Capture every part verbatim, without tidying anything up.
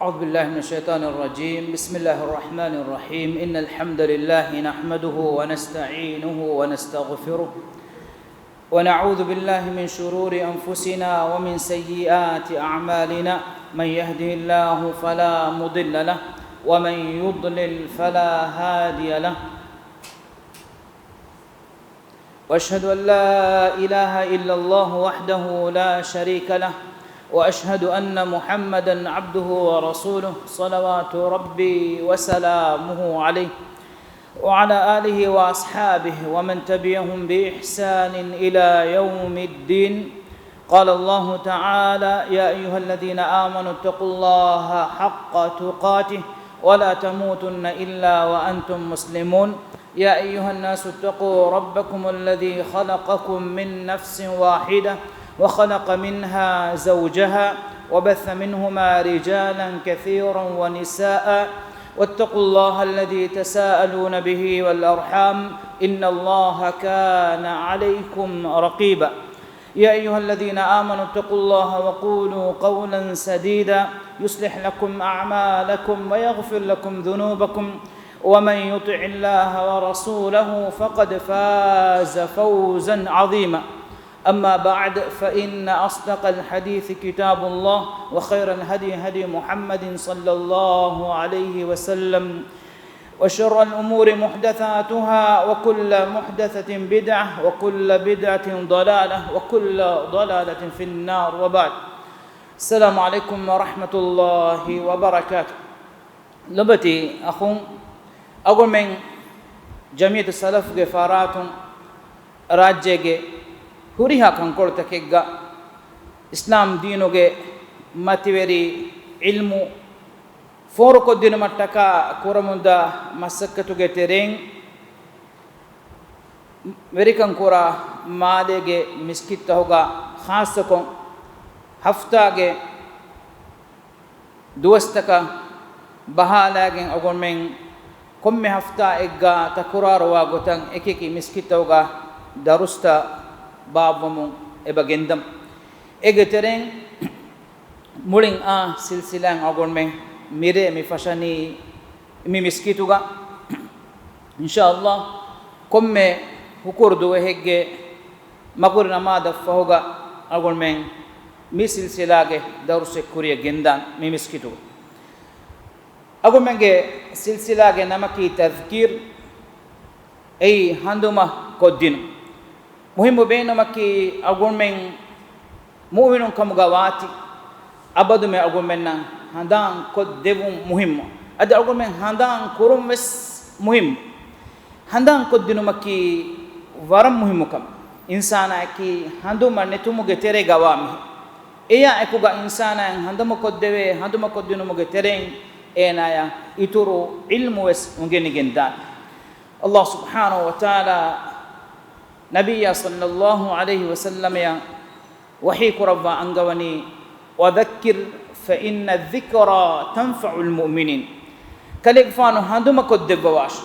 أعوذ بالله من الشيطان الرجيم. بسم الله الرحمن الرحيم. إن الحمد لله نحمده ونستعينه ونستغفره، ونعوذ بالله من شرور أنفسنا ومن سيئات أعمالنا. من يهده الله فلا مضل له، ومن يضلل فلا هادي له. وأشهد أن لا إله إلا الله وحده لا شريك له، وأشهد أن محمدا عبده ورسوله، صلوات ربي وسلامه عليه وعلى آله وأصحابه ومن تبعهم بإحسان إلى يوم الدين. قال الله تعالى: يا أيها الذين آمنوا اتقوا الله حق تقاته ولا تموتن إلا وأنتم مسلمون. يا أيها الناس اتقوا ربكم الذي خلقكم من نفس واحدة وخلق منها زوجها وبث منهما رجالا كثيرا ونساء واتقوا الله الذي تساءلون به والأرحام إن الله كان عليكم رقيبا. يا أيها الذين آمنوا اتقوا الله وقولوا قولا سديدا يصلح لكم أعمالكم ويغفر لكم ذنوبكم ومن يطع الله ورسوله فقد فاز فوزا عظيما. أما بعد، فإن أصدق الحديث كتاب الله، وخير الهدي هدي محمد صلى الله عليه وسلم، وشر الأمور محدثاتها، وكل محدثة بدعة، وكل بدعة ضلالة، وكل ضلالة في النار، وبعد. السلام عليكم ورحمة الله وبركاته. ލޮބުވެތި އަޚުން، އަޅުގަނޑުމެން ޖަމްޢިއްޔަތު ސަލަފުގެ ފަރާތުން ރާއްޖޭގެ ހުރިހާ ކަންކޮޅުތަކެއްގަ އިސްލާމް ދީނުގެ މަތިވެރި ޢިލްމު ފޯރުކޮށްދިނުމަށްޓަކާ ކުރަމުންދާ މަސައްކަތުގެ ތެރެއިން، ވެރިކަން ކުރާ މާލޭގެ މިސްކިތްތަހުގަ ޚާއްޞަކޮށް ހަފްތާގެ ދުވަސްތަކަށް ބަހާލައިގެން އަޅުގަނޑުމެން ކޮންމެ ހަފްތާއެއްގަ ތަކުރާރުވާ ގޮތަށް އެކިއެކި މިސްކިތްތަކުގަ ދަރުސްތައް ބާއްވަމުން އެބަ ގެންދަމު. އޭގެ ތެރެއިން މުޅިން އާ ސިލްސިލާއިން އަޅުގަނޑުމެން މިރޭ މި ފަށަނީ މި މިސްކިތުގަ. އިންޝާﷲ ކޮންމެ ހުކުރު ދުވަހެއްގެ މަގުރި ނަމާދަށް ފަހުގަ އަޅުގަނޑުމެން މި ސިލްސިލާގެ ދަރުސެއް ކުރިއަށް ގެންދާން މި މިސްކިތުގަ. އަޅުގަނޑުމެންގެ ސިލްސިލާގެ ނަމަކީ ތަޛްކީރު، އެއީ ހަނދުމަ ކޮށްދިނުން. މުހިއްމު ބޭނުމަކީ އަޅުގަނޑުމެން މުއުމިނުން ކަމުގަ ވާތީ، އަބަދުމެ އަޅުގަނޑުމެންނަށް ހަނދާން ކޮށްދެވުން މުހިއްމު. އަދި އަޅުގަނޑުމެން ހަނދާން ކުރުން ވެސް މުހިއްމު. ހަނދާން ކޮށްދިނުމަކީ ވަރަށް މުހިއްމު ކަމެއް. އިންސާނާއަކީ ހަނދުމަ ނެތުމުގެ ތެރޭގަ ވާ މީހެއް. އެޔާ އެކުގަ އިންސާނާއަށް ހަނދުމަ ކޮށްދެވޭ، ހަނދުމަ ކޮށްދިނުމުގެ ތެރެއިން އޭނާޔަށް އިތުރު ޢިލްމު ވެސް އުނގެނިގެންދާނެ. ﷲ ސުބްޙާނަހޫ ވަތަޢާލާ ނަބިއްޔާ ޞައްލައްލާހު ޢަލައިހި ވަސައްލަމަޔަށް ވަޙީ ކުރައްވާ އަންގަވަނީ، وذكر فإن الذكرى تنفع المؤمنين. ކަލޭގެފާނު ހަނދުމަ ކޮށްދެއްވަވާށި.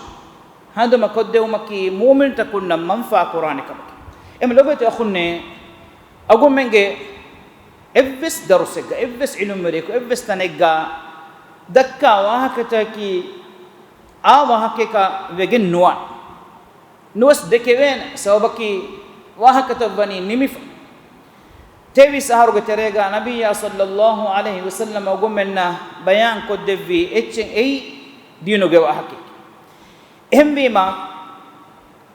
ހަނދުމަ ކޮށްދެވުމަކީ މުއުމިންތަކުންނަށް މަންފާ ކުރާނެ ކަމަކީ. އެމަ ލޮބެތި އަޚުންނޭ، އަގުމެންގެ އެއްވެސް ދަރުސެއްގަ، އެއްވެސް ޢިލްމުވެރިޔަކު، އެއްވެސް ތަނެއްގަ ދައްކާ ވާހަކަތަކަކީ އާ ވާހަކައަކަށް ވެގެން ނުވާނެ. ނުވެސް ދެކެވޭނެ. ސަބަބަކީ ވާހަކަތައް ވަނީ ނިމިފަ. ތޭވީސް އަހަރުގެ ތެރޭގަ ނަބިއްޔާ ޞައްލައްލާހު ޢަލައިހި ވަސައްލަމަ އަގުމެންނަށް ބަޔާން ކޮށްދެއްވި އެއްޗެއް އެއީ ދީނުގެ ވާހަކައެކޭ. އެހެންވީމަ،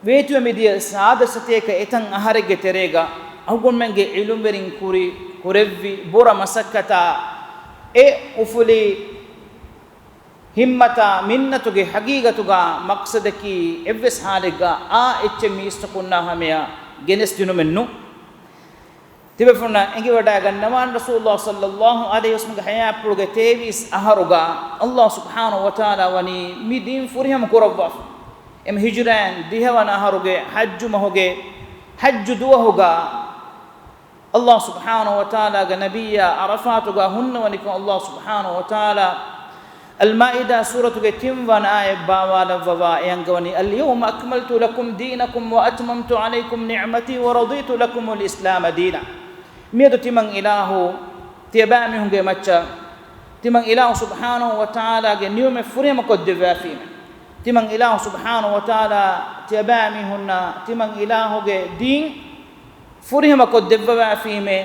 ވޭތުވެ މިދިޔަ ސާދަ ސަތޭކަ އެތަން އަހަރެއްގެ ތެރޭގަ އަގުންމެންގެ ޢިލްމުވެރިން ކުރި، ކުރެއްވި ބުރަ މަސައްކަތާ އެ އުފުލި ހިއްމަތާ މިންނަތުގެ ހަގީގަތުގަ މަޤްޞަދަކީ އެއްވެސް ޙާލެއްގަ އާ އެއްޗެއް މީސްތަކުންނާ ހަމަޔަށް ގެނެސްދިނުމެއް ނޫން. ތިބޭފުޅުންނަށް އެނގިވަޑައިގަންނަވާން، ރަސޫލުﷲ ޞައްލައްލާހު ޢަލައިހި ވަސައްލަމްގެ ޙަޔާތްޕުޅުގެ ތޭވީސް އަހަރުގަ ﷲ ސުބްޙާނަހޫ ވަތަޢާލާ ވަނީ މި ދީން ފުރިހަމަ ކުރައްވާފަ. އެމަ ހިޖުރައިން ދިހަވަނަ އަހަރުގެ ޙައްޖު މަހުގެ ޙައްޖު ދުވަހުގަ ﷲ ސުބްޙާނަހޫ ވަތަޢާލާގެ ނަބިއްޔާ ޢަރަފާތުގަ ހުންނަވަނިކޮށް، ﷲ ސުބްޙާނަހޫ ވަތަޢާލާ އަލްމާއިދާ ސޫރަތުގެ ތިންވަނަ އާޔަތް ބާވާލައްވަވާ އެ އަންގަވަނީ، اليوم أكملت لكم دينكم وأتممت عليكم نعمتي ورضيت لكم الإسلام دينا. މިއަދު ތިމަން އިލާހު ތިޔަބައިމީހުންގެ މައްޗަށް ތިމަން އިލާހު ސުބްޙާނަހު ވަތަޢާލާގެ ނިޢުމަތް ފުރިހަމަ ކޮށްދެއްވާފީމޭ. ތިމަން އިލާހު ސުބްޙާނަހު ވަތަޢާލާ ތިޔަބައިމީހުންނަށް ތިމަން އިލާހުގެ ދީން ފުރިހަމަ ކޮށްދެއްވަވާފީމޭ.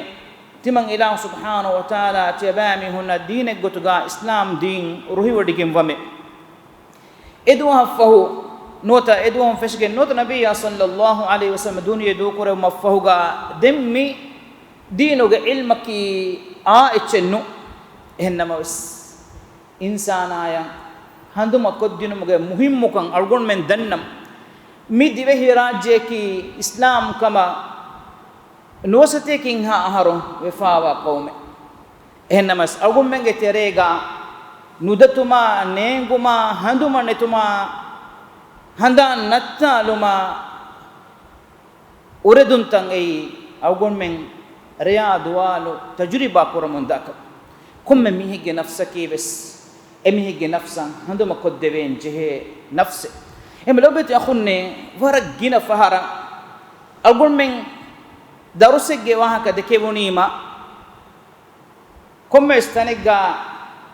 ތިމަން އިލާހު ސުބްޙާނަހު ވަތަޢާލާ ތިޔަބައިމީހުންނަށް ދީނެއްގޮތުގަ އިސްލާމް ދީން ރުހިވޮޑިގެންވަމޭ. އެދުވަހަށްފަހު ނުވަތަ އެދުވަހުން ފެށިގެން ނުވަތަ ނަބިއްޔާ ޞައްލައްލާހު ޢަލައިހި ވަސައްލަމަ ދުނިޔެ ދޫކުރެވުމަށްފަހުގަ ދެން މި ދީނުގެ ޢިލްމަކީ އާ އެއްޗެއް ނޫން. އެހެންނަމަވެސް، އިންސާނާޔަށް ހަނދުމަ ކޮށްދިނުމުގެ މުހިއްމުކަން އަޅުގަނޑުމެން ދަންނަމު، މި ދިވެހިރާއްޖެއަކީ އިސްލާމް ކަމަށް ނުވަސަތޭކައެއްހާ އަހަރު ވެފާވާ ޤައުމެއް. އެހެންނަމަވެސް، އަޅުގަނޑުމެންގެ ތެރޭގަ ނުދަތުމާ، ނޭނގުމާ، ހަނދުމަ ނެތުމާ، ހަނދާން ނައްތާލުމާ، އުރެދުންތައް އެއީ އަޅުގަނޑުމެން ރެޔާ ދުވާލު ތަޖުރިބާ ކުރަމުން ދާކަމެއް. ކޮންމެ މީހެއްގެ ނަފްސަކީ ވެސް އެމީހެއްގެ ނަފްސަށް ހަނދުމަ ކޮށްދެވޭން ޖެހޭ ނަފްސެއް. އެހެން ލޯބިވެތި އަޚުންނޭ، ވަރަށް ގިނަ ފަހަރަށް އަޅުގަނޑުމެން ދަރުސެއްގެ ވާހަކަ ދެކެވުނީމަ، ކޮންމެވެސް ތަނެއްގަ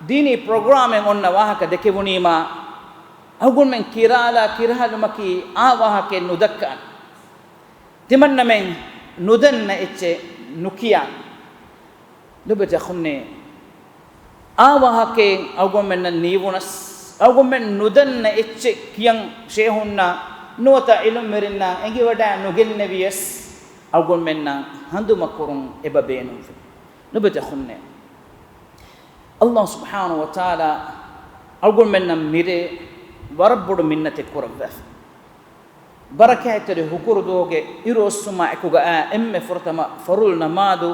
ދީނީ ޕްރޮގްރާމެއް އޮންނަ ވާހަކަ ދެކެވުނީމާ، އަޅުގަނޑުމެން ކިރާލާ ކިރަހަލުމަކީ އާ ވާހަކައެއް ނުދައްކާނެ. ތިމަންނަމެން ނުދަންނަ އެއްޗެއް ނުކިޔާނެ. ލޮބުވެތި އަޚުންނޭ، އާ ވާހަކައެއް އަޅުގަނޑުމެންނަށް ނީވުނަސް، އަޅުގަނޑުމެން ނުދަންނަ އެއްޗެއް ކިޔަން ޝޭހުންނަށް ނުވަތަ ޢިލްމުވެރިންނަށް އެނގިވަޑައި ނުގެންނެވިޔަސް، އަޅުގަނޑުމެންނަށް ހަނދުމަ ކުރުން އެބަ ބޭނުންވޭ. ލޮބުވެތި އަޚުންނޭ، ﷲ ސުބްޙާނަހު ވަތަޢާލާ އަޅުގަނޑުމެންނަށް މިރޭ ވަރަށް ބޮޑު މިންނަތެއް ކުރައްވާފަ. ބަރަކާތްތެރި ހުކުރު ދުވަހުގެ އިރު އޮއްސުމާ އެކުގަ އާ އެންމެ ފުރަތަމަ ފަރުޟު ނަމާދު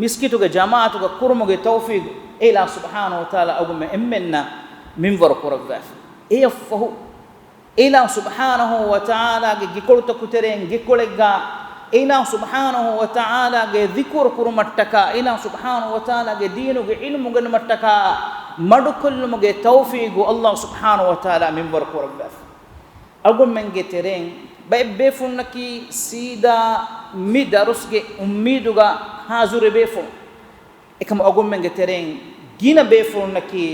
މިސްކިތުގެ ޖަމާޢަތުގަ ކުރުމުގެ ތައުފީޤު އެ ﷲ ސުބްޙާނަހު ވަތަޢާލާ އަޅުގަނޑުމެން އެންމެންނަށް މިންވަރު ކުރައްވާފަ. އެއަށްފަހު، އެ ﷲ ސުބްޙާނަހު ވަތަޢާލާގެ ގެކޮޅުތަކު ތެރެއިން ގެކޮޅެއްގަ، އެ ﷲ ސުބްޙާނަހު ވަތަޢާލާގެ ޛިކުރު ކުރުމަށްޓަކާ، އެ ﷲ ސުބްޙާނަހު ވަތަޢާލާގެ ދީނުގެ ޢިލްމު އުނގެނުމަށްޓަކާ މަޑުކޮށްލުމުގެ ތައުފީޤު ﷲ ސުބްޙާނަހު ވަތަޢާލާ މިންވަރު ކުރައްވާފަ. އަޅުގަނޑުމެންގެ ތެރެއިން ބައެއް ބޭފުޅުންނަކީ ސީދާ މި ދަރުސްގެ އުއްމީދުގަ ހާޒިރު ބޭފުޅުން. އެކަމަކު އަޅުގަނޑުމެންގެ ތެރެއިން ގިނަ ބޭފުޅުންނަކީ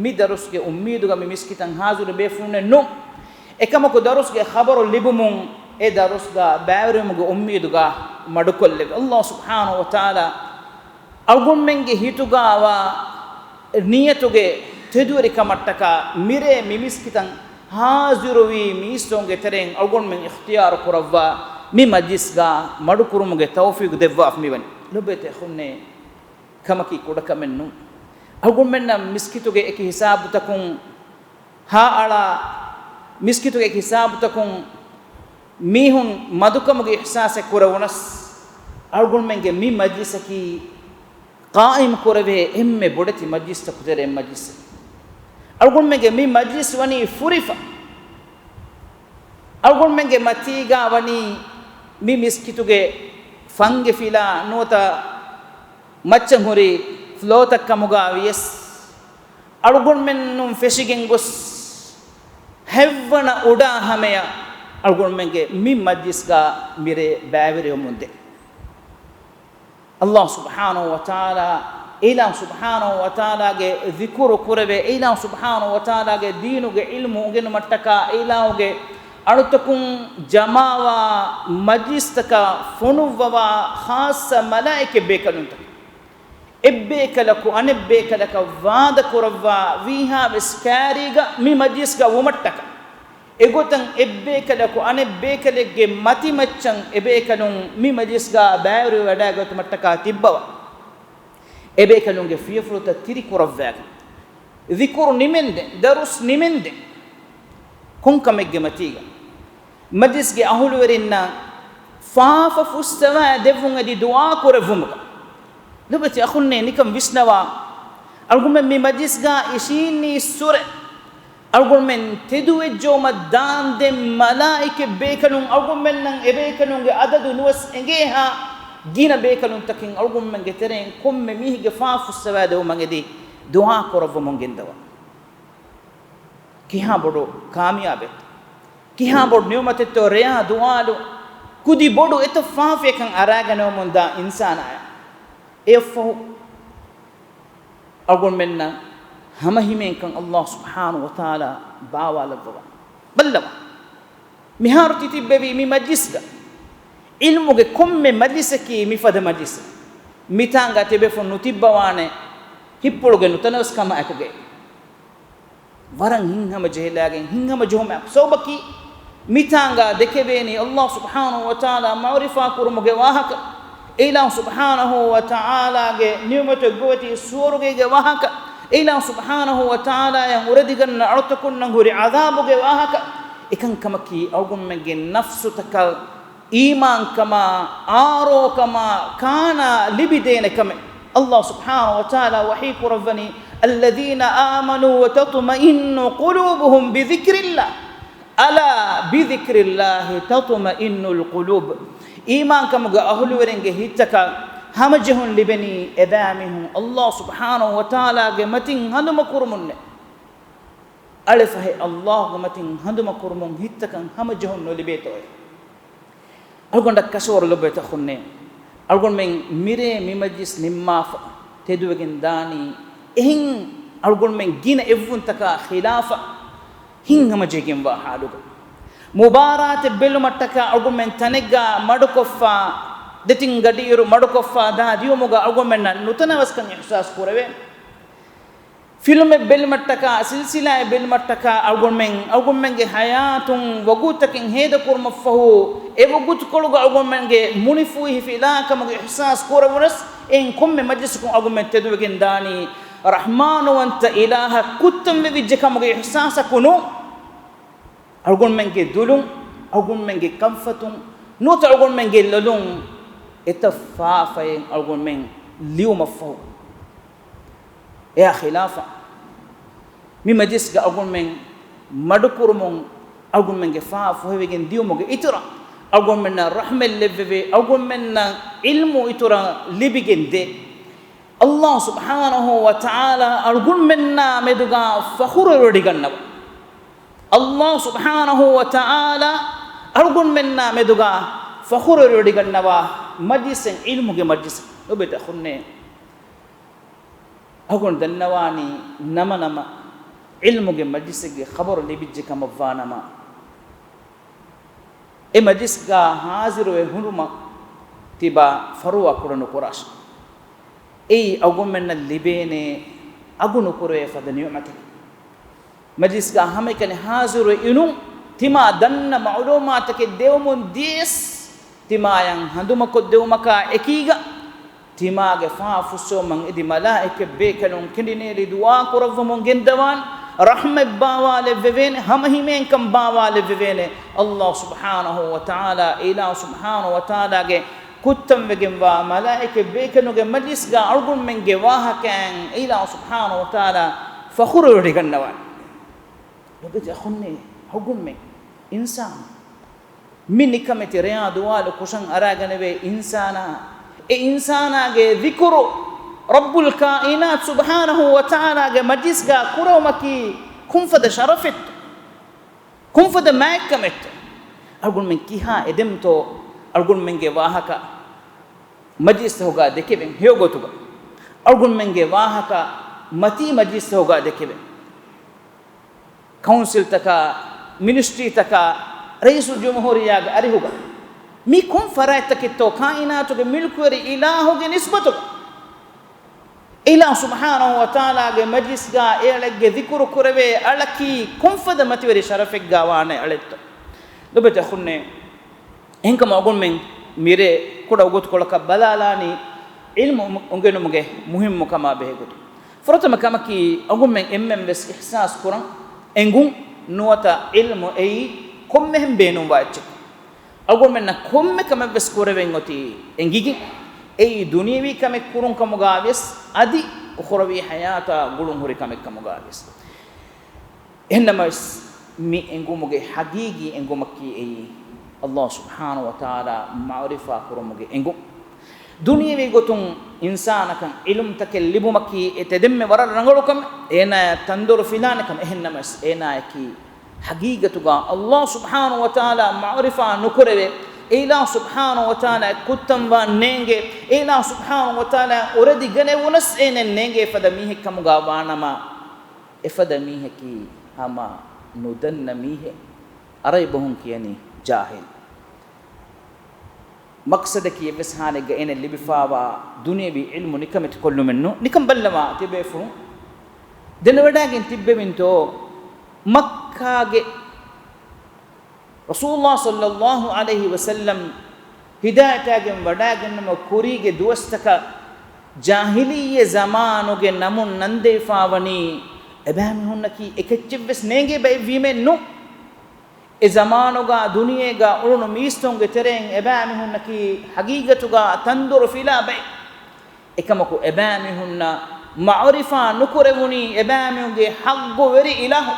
މި ދަރުސްގެ އުއްމީދުގަ މި މިސްކިތަށް ހާޒިރު ބޭފުޅުންނެއް ނޫން. އެކަމަކު ދަރުސްގެ ޚަބަރު ލިބުމުން އެ ދަރުސްގަ ބައިވެރިވުމުގެ އުއްމީދުގަ މަޑުކޮށްލެވި. ﷲ ސުބްޙާނަހު ވަތަޢާލާ އަޅުގަނޑުމެންގެ ހިތުގަވާ ނިޔަތުގެ ތެދުވެރިކަމަށްޓަކާ މިރޭ މި މިސްކިތަށް ހާޒިރުވީ މީސްތަކުންގެ ތެރެއިން އަޅުގަނޑުމެން އިޚްތިޔާރު ކުރައްވާ މި މަޖްލިސްގަ މަޑުކުރުމުގެ ތައުފީޤު ދެއްވާފަ މިވަނީ. ލޮބުވެތި އަޚުންނޭ، ކަމަކީ ކުޑަކަމެއް ނޫން. އަޅުގަނޑުމެންނަށް މިސްކިތުގެ އެކި ހިސާބުތަކުން ހާއަޅާ، މިސްކިތުގެ އެކި ހިސާބުތަކުން މީހުން މަދުކަމުގެ އިޙްސާސެއް ކުރެވުނަސް، އަޅުގަނޑުމެންގެ މި މަޖްލިސަކީ ޤާއިމް ކުރެވޭ އެންމެ ބޮޑެތި މަޖްލިސްތަކު ތެރެއިން މަޖްލިސެއް. އަޅުގަނޑުމެންގެ މި މަޖްލިސް ވަނީ ފުރިފަ. އަޅުގަނޑުމެންގެ މަތީގާ ވަނީ މި މިސްކިތުގެ ފަންގެ ފިލާ ނުވަތަ މައްޗަށް ހުރި ފްލޯތައް ކަމުގާ ވިޔަސް، އަޅުގަނޑުމެންނުން ފެށިގެން ގޮސް، ހަތްވަނަ އުޑާ ހަމަޔަށް އަޅުގަނޑުމެންގެ މި މަޖްލިސްގާ މިރޭ ބައިވެރިވަމުންދޭ. ﷲ ސުބްޙާނަހު ވަތަޢާލާ، އެ ﷲ ސުބްޙާނަހު ވަތަޢާލާގެ ޛިކުރު ކުރެވޭ، އެ ﷲ ސުބްޙާނަހު ވަތަޢާލާގެ ދީނުގެ ޢިލްމު އުނގެނުމަށްޓަކާ، އެ ﷲގެ އަޅުތަކުން ޖަމާވާ މަޖްލިސްތަކަށް ފޮނުއްވަވާ ޚާއްޞަ މަލާއިކަ ބޭކަލުންތަކެއް. އެއްބޭކަލަކު އަނެއްބޭކަލަކަށް ވާދަ ކުރައްވާ ވީހާވެސް ކާރީގަ މި މަޖްލިސްގަ ވުމަށްޓަކާ، އެގޮތަށް އެއްބޭކަލަކު އަނެއްބޭކަލެއްގެ މަތިމައްޗަށް އެބޭކަލުން މި މަޖްލިސްގަ ބައިވެރިވެވަޑައިގަތުމަށްޓަކާ ތިއްބަވާ، އެބޭކަލުންގެ ފިޔަފުޅުތައް ތިރިކުރައްވާގެން، ޛިކުރު ނިމެންދެން، ދަރުސް ނިމެންދެން، ކޮންކަމެއްގެ މަތީގަ؟ މަޖްލިސްގެ އަހުލުވެރިންނަށް ފާފަ ފުއްސަވާ ދެއްވުން އެދި ދުޢާ ކުރެއްވުމުގަ. ލޮބުވެތި އަޚުންނޭ، ނިކަން ވިސްނަވާ. އަޅުގަނޑުމެން މި މަޖްލިސްގަ އިށީންނީއްސުރެ، އަޅުގަނޑުމެން ތެދުވެއްޖައުމަށް ދާންދެން މަލާއިކަ ބޭކަލުން އަޅުގަނޑުމެންނަށް އެބޭކަލުންގެ އަދަދު ނުވެސް އެނގޭހާ ގިނަ ބޭކަލުންތަކެއް އަޅުގަނޑުމެންގެ ތެރެއިން ކޮންމެ މީހެއްގެ ފާފަ ފުއްސަވާ ދެވުމަށް އެދި ދުޢާ ކުރައްވަމުން ގެންދަވާ. ކިހާ ބޮޑު ކާމިޔާބެއްތަ؟ ކިހާ ބޮޑު ނިޢުމަތެއްތޯ ރެޔާ ދުވާލު ކުދި ބޮޑު އެތައް ފާފަޔަކަށް އަރާގަނެވުމުންދާ އިންސާނާޔަށް. އެއަށްފަހު އަޅުގަނޑުމެންނަށް ހަމަހިމޭންކަން އައްލާހު ސުބްޙާނަހު ވަތަޢާލާ ބާވާލައްވަވާ. ބައްލަވާ. މިހާރު ތި ތިއްބެވީ މި މަޖްލިސްގަ. ޢިލްމުގެ ކޮންމެ މަޖްލިސަކީ މިފަދަ މަޖްލިސެއް. މިތާނގަ ތިބެފުން ނުތިއްބަވާނެ ހިތްޕުޅުގެ ނުތަނަވަސްކަމާއެކުގައި. ވަރަށް ހިތްހަމަޖެހިލާގެން ހިތްހަމަޖެހުމާއެކު ސަބަބަކީ، މިތާނގަ ދެކެވޭނީ އައްލާހު ސުބްޙާނަހު ވަތަޢާލާ މަޢުރިފާ ކުރުމުގެ ވާހަކަ، އެ އިލާހު ސުބްޙާނަހު ވަތަޢާލާގެ ނިޢުމަތެއް ގޮވަތި ސުވަރުގޭގެ ވާހަކަ، އެ އިލާހު ސުބްޙާނަހު ވަތަޢާލާއަށް އުރެދިގަންނަ އަޅުތަކުންނަށް ހުރި ޢަޛާބުގެ ވާހަކަ، އެކަންކަމަކީ އަޅުގަނޑުމެންގެ ނަފްސުތަކަށް އީމާންކަމާ، އާރޯކަމާ، ކާނާ ލިބިދޭނެ ކަމެއް. އައްލާހު ސުބްޙާނަހު ވަތަޢާލާ ވަޙީ ކުރައްވަނީ، الذين آمنوا وتطمئن قلوبهم بذكر الله ألا بذكر الله تطمئن القلوب. އީމާންކަމުގެ އަހުލުވެރިންގެ ހިތްތަކަށް ހަމަޖެހުން ލިބެނީ އެބައިމީހުން އައްލާހު ސުބްޙާނަހު ވަތަޢާލާގެ މަތިން ހަނދުމަކުރުމުންނޭ. އަޅެފަހެ އައްލާހުގެ މަތިން ހަނދުމަކުރުމުން ހިތްތަކަށް ހަމަޖެހުން ނުލިބޭތޯއޭ. އަޅުގަނޑަށް ކަށަވަރު ލޮބުވެތި އަޚުންނޭ. އަޅުގަނޑުމެން މިރޭ މި މަޖްލިސް ނިންމާފަ ތެދުވެގެން ދާނީ އެހެން އަޅުގަނޑުމެން ގިނަ އެއްވުންތަކާ ޚިލާފަށް ހިތްހަމަޖެހިގެންވާ ޙާލުގަ. މުބާރާތެއް ބެލުމަށްޓަކާ އަޅުގަނޑުމެން ތަނެއްގަ މަޑުކޮށްފަ، ދެތިން ގަޑިއިރު މަޑުކޮށްފަ ދާ ދިޔުމުގަ އަޅުގަނޑުމެންނަށް ނުތަނަވަސްކަން އިޙްސާސް ކުރެވޭނެ. ފިލްމެއް ބެލުމަށްޓަކާ، ސިލްސިލާއެއް ބެލުމަށްޓަކާ އަޅުގަނޑުމެން، އަޅުގަނޑުމެންގެ ޙަޔާތުން ވަގުތުތަކެއް ހޭދަކުރުމަށްފަހު، އެ ވަގުތުކޮޅުގަ އަޅުގަނޑުމެންގެ މުނިފޫހި ފިލާކަމުގެ އިޙްސާސް ކުރެވުނަސް، އެއިން ކޮންމެ މަޖްލިސަކުން އަޅުގަނޑުމެން ތެދުވެގެން ދާނީ، ރަޙްމާނުވަންތަ އިލާހަށް ކުއްތަންވެވިއްޖެ ކަމުގެ އިޙްސާސަކު ނޫން. އަޅުގަނޑުމެންގެ ދުލުން، އަޅުގަނޑުމެންގެ ކަންފަތުން، ނުވަތަ އަޅުގަނޑުމެންގެ ލޮލުން އެތައް ފާފައެއް އަޅުގަނޑުމެން ލިޔުމަށްފަހު، އެއާ ޚިލާފަށް މި މަޖިލިސްގަ އަޅުގަނޑުމެން މަޑުކުރުމުން، އަޅުގަނޑުމެންގެ ފާފަ ފޮހެވިގެން ދިޔުމުގެ އިތުރަށް، އަޅުގަނޑުމެންނަށް ރަޙްމަތް ލެއްވެވޭ، އަޅުގަނޑުމެންނަށް ޢިލްމު އިތުރަށް ލިބިގެން ދޭ. އައްލާހު ސުބްޙާނަހު ވަތަޢާލާ އަޅުގަނޑުމެންނާ މެދުގަ ފަޚުރުވެވޮޑިގަންނަވާ. އައްލާހު ސުބްޙާނަހު ވަތަޢާލާ އަޅުގަނޑުމެންނާ މެދުގަ ފަޚުރުވެވޮޑިގަންނަވާ މަޖިލިސެއް، ޢިލްމުގެ މަޖިލިސެއް. ލޮބުވެތި އަޚުންނޭ، އަޅުގަނޑު ދަންނަވާނީ ނަމަ ނަމަ ޢިލްމުގެ މަޖިލިސެއްގެ ޚަބަރު ލިބިއްޖެ ކަމަށްވާ ނަމަ، އެ މަޖިލިސްގަ ޙާޟިރުވެ ހުރުމަށް ތިބާ ފަރުވާ ކުޑަ ނުކުރާށެވެ. އެއީ އަޅުގަނޑުމެންނަށް ލިބޭނެ އަގު ނުކުރެވޭ ފަދަ ނިޢުމަތެއް. މަޖިލިސްގަ ހަމައެކަނި ޙާޟިރުވެ އިނުން، ތިމާ ދަންނަ މަޢުލޫމާތުތަކެއް ދެވުމުން ދިޔަސް، ތިމާޔަށް ހަނދުމަކޮށްދެވުމަކާ އެކީގަ، ތިމާގެ ފާފަ ފުއްސެވުމަށް އެދި މަލާއިކަތް ބޭކަލުން ކެނޑިނޭޅި ދުޢާ ކުރައްވަމުން ގެންދަވާނެ، ރަޙްމަތް ބާވާލެއްވެވޭނެ، ހަމަހިމޭންކަން ބާވާލެއްވެވޭނެ. އައްލާހު ސުބްޙާނަހު ވަތަޢާލާ، އިލާހު ސުބްޙާނަހު ވަތަޢާލާގެ ކުއްތަންވެގެންވާ މަލާއިކަތް ބޭކަލުންގެ މަޖިލިސްގަ އަޅުގަނޑުމެންގެ ވާހަކައިން އިލާހު ސުބްޙާނަހު ވަތަޢާލާ ފަޚުރުވެވޮޑިގަންނަވާނެ. ލޮބުވެތި އަޚުންނޭ، އަޅުގަނޑުމެން އިންސާނު މި ނިކަމެތި ރެޔާ ދުވާލު ކުށަށް އަރާގަނެވޭ އިންސާނާ، އެ އިންސާނާގެ ޛިކުރު ރައްބުލް ކާއިނާތު ސުބްޙާނަހު ވަތަޢާލާގެ މަޖިލިސްގަ ކުރެވުމަކީ ކޮންފަދަ ޝަރަފެއްތޯ؟ ކޮންފަދަ މާތްކަމެއްތޯ؟ އަޅުގަނޑުމެން ކިހާ އެދެމްތޯ އަޅުގަނޑުމެންގެ ވާހަކަ މަޖިލިސްތަކުގަ ދެކެވެން؟ ހެޔޮގޮތުގަ އަޅުގަނޑުމެންގެ ވާހަކަ މަތީ މަޖިލިސްތަކުގަ ދެކެވެން؟ ކައުންސިލްތަކާ، މިނިސްޓްރީތަކާ، ރައީސުލްޖުމްހޫރިއްޔާގެ އަރިހުގަ މި ކޮން ފަރާތްތަކެއްތޯ ކާއިނާތުގެ މިލްކުވެރި އިލާހުގެ ނިސްބަތުގަ؟ އިލާހު ސުބްޙާނަހު ވަތަޢާލާގެ މަޖިލިސްގަ އެއަޅެއްގެ ޛިކުރު ކުރެވޭ އަޅަކީ ކޮންފަދަ މަތިވެރި ޝަރަފެއްގަ ވާނެ އަޅެއްތޯ؟ ލޮބުވެތި އަޚުންނޭ، އެހެންކަމުން އަޅުގަނޑުމެން މިރޭ ކުޑަ ވަގުތުކޮޅަކަށް ބަލާލާނީ ޢިލްމު އުނގެނުމުގެ މުހިއްމުކަމާ ބެހޭގޮތުން. ފުރަތަމަ ކަމަކީ، އަޅުގަނޑުމެން އެންމެން ވެސް އިޙްސާސް ކުރަން އެނގުން ނުވަތަ ޢިލްމު އެއީ ކޮންމެހެން ބޭނުންވާ އެއްޗެއް. އަޅުގަނޑުމެންނަށް ކޮންމެ ކަމެއް ވެސް ކުރެވެން އޮތީ އެނގިގެން، އެއީ ދުނިޔަވީ ކަމެއް ކުރުން ކަމުގަ ވިޔަސް އަދި އުޚުރަވީ ޙަޔާތާ ގުޅުން ހުރި ކަމެއް ކަމުގަ ވިޔަސް. އެހެންނަމަވެސް، މި އެނގުމުގެ ޙަޤީޤީ އެނގުމަކީ އެއީ، އައްލާހު ސުބްޙާނަހު ވަތަޢާލާ މަޢުރިފާ ކުރުމުގެ އެނގުން. ދުނިޔަވީ ގޮތުން އިންސާނަކަށް ޢިލްމުތަކެއް ލިބުމަކީ އެ ތެދެންމެ ވަރަށް ރަނގަޅު ކަމެއް، އޭނާޔަށް ތަންދޮރު ފިލާނެ ކަމެއް. އެހެންނަމަވެސް، އޭނާޔަކީ ޙަޤީޤަތުގަ އައްލާހު ސުބްޙާނަހު ވަތަޢާލާ މަޢުރިފާ ނުކުރެވޭ، އެ އިލާހު ސުބްޙާނަހު ވަތަޢާލާ ކުއްތަންވާން ނޭނގޭ، އެ އިލާހު ސުބްޙާނަހު ވަތަޢާލާ އުރެދިގަނެވުނަސް އޭނަ ނޭނގޭ ފަދަ މީހެއް ކަމުގަ ވާނަމަ، އެފަދަ މީހަކީ ހަމަ ނުދަންނަ މީހެއް. އަރަބި ބަހުން ކިޔަނީ ޖާހިލް. މަޤްޞަދަކީ އެއްވެސް ހާލެއްގަ އޭނަ ލިބިފާވާ ދުނިޔެވީ ޢިލްމު ނިކަމެތި ކޮށްލުމެއް ނޫން. ނިކަން ބައްލަވާ ތިބޭފުޅުން ދެނެވަޑައިގެން ތިއްބެވިންތޯ، މައްކާގެ ރަސޫލުﷲ ޞައްލަﷲ ޢަލައިހި ވަސައްލަމް ހިދާޔަތާގެން ވަޑައިގެންނަމަ ކުރީގެ ދުވަސްތަކަށް ޖާހިލިއްޔަ ޒަމާނުގެ ނަމުން ނަންދެވިފާވަނީ އެބައިމީހުންނަކީ އެކައްޗެއްވެސް ނޭނގޭ ބައެއްވީމެއް ނޫން. އެ ޒަމާނުގަ ދުނިޔޭގަ އުޅުނު މީސްތުންގެ ތެރެއިން އެބައިމީހުންނަކީ ހަގީގަތުގަ ތަންދޮރު ފިލާ ބައެއް. އެކަމަކު އެބައިމީހުންނަށް މަޢުރިފާ ނުކުރެވުނީ އެބައިމީހުންގެ ޙައްޤުވެރި އިލާހު،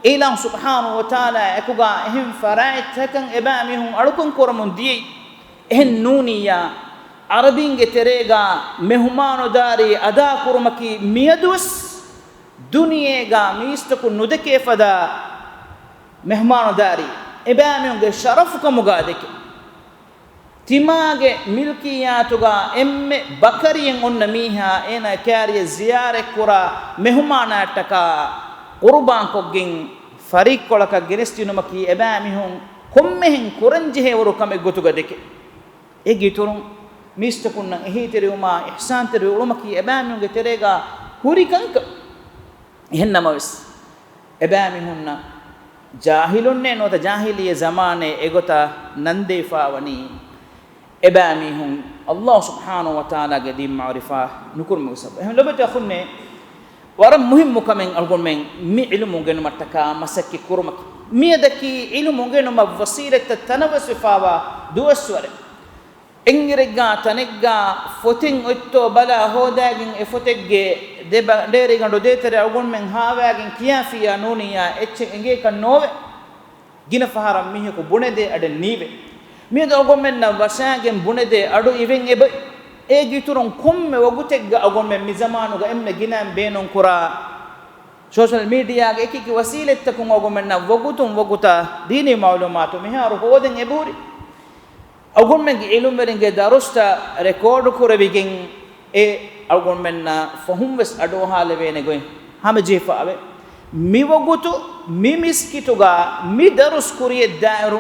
އެ އިލާހު ސުބްޙާނަހޫ ވަތަޢާލާ އެކުގަ އެހެން ފަރާތްތަކަށް އެބައިމީހުން އަޅުކަން ކުރަމުން ދިޔައީ. އެހެން ނޫނިއްޔާ، ޢަރަބީންގެ ތެރޭގަ މެހުމާނުދާރީ އަދާކުރުމަކީ މިއަދުވެސް ދުނިޔޭގަ މީސްތަކުން ނުދެކޭ ފަދަ މެހުމާނުދާރީ އެބައިމީހުންގެ ޝަރަފުކަމުގަ ދެކޭ. ތިމާގެ މިލްކިއްޔާތުގަ އެންމެ ބަކަރިއެއް އޮންނަ މީހާ އޭނާ ކާރިޔަށް ޒިޔާރަތްކުރާ މެހުމާނާއަށްޓަކާ ޤުރުބާންކޮށްގެން ފަރިއްކޮޅަކަށް ގެނެސްދިނުމަކީ އެބައިމީހުން ކޮންމެހެން ކުރަންޖެހޭވަރު ކަމެއް ގޮތުގަ ދެކެ. އޭގެ އިތުރުން މީސްތަކުންނަށް އެހީތެރިވުމާ އިޙްސާންތެރިވެ އުޅުމަކީ އެބައިމީހުންގެ ތެރޭގަ ހުރި ކަންކަން. އެހެން ނަމަވެސް، އެބައިމީހުންނަށް ޖާހިލުންނޭ ނުވަތަ ޖާހިލިއްޔަ ޒަމާނޭ އެގޮތަށް ނަންދެވިފާވަނީ އެބައިމީހުން ﷲ ސުބްޙާނަހޫ ވަތަޢާލާގެ ދީން މަޢުރިފާ ނުކުރުމުގެ ސަބަބު. އެހެން ލޮބުވެތި އަޚުންނޭ، ވަރަށް މުހިއްމު ކަމެއް އަޅުގަނޑުމެން މި ޢިލްމު އުނގެނުމަށްޓަކާ މަސައްކަތް ކުރުމަކީ. މިއަދަކީ ޢިލްމު އުނގެނުމަށް ވަސީލަތްތައް ތަނަވަސްވެފާވާ ދުވަސްވަރެއް. އެންގިރެއްގާ ތަނެއްގާ ފޮތެއް އޮތްތޯ ބަލާ ހޯދާގެން އެ ފޮތެއްގެ ދެ ބަ-، ޑޭރިގަނޑު ދޭތެރެ އަޅުގަނޑުމެން ހާވާގެން ކިޔާފިއްޔާ ނޫނިއްޔާ އެއްޗެއް އެނގޭކަށް ނޯވޭ. ގިނަ ފަހަރަށް މީހަކު ބުނެދޭ އަޑެއް ނީވޭ. މިއަދު އަޅުގަނޑުމެންނަށް ވަށާގެން ބުނެދޭ އަޑު އިވެން އެބައި. އޭގެ އިތުރުން ކޮންމެ ވަގުތެއްގަ އަޅުގަނޑުމެން މި ޒަމާނުގަ އެންމެ ގިނައިން ބޭނުންކުރާ ސޯޝަލް މީޑިއާގެ އެކިއެކި ވަސީލަތްތަކުން އަޅުގަނޑުމެންނަށް ވަގުތުން ވަގުތަށް ދީނީ މަޢުލޫމާތު މިހާރު ހޯދަން އެބަހުރި. އަޅުގަނޑުމެންގެ ޢިލްމުވެރިންގެ ދަރުސްތައް ރެކޯޑު ކުރެވިގެން އެ އަޅުގަނޑުމެންނަށް ފަހުން ވެސް އަޑުއަހާލެވޭނެ ގޮތް ހަމަޖެހިފައިވޭ. މިވަގުތު މި މިސްކިތުގަ މި ދަރުސް ކުރިޔަށްދާއިރު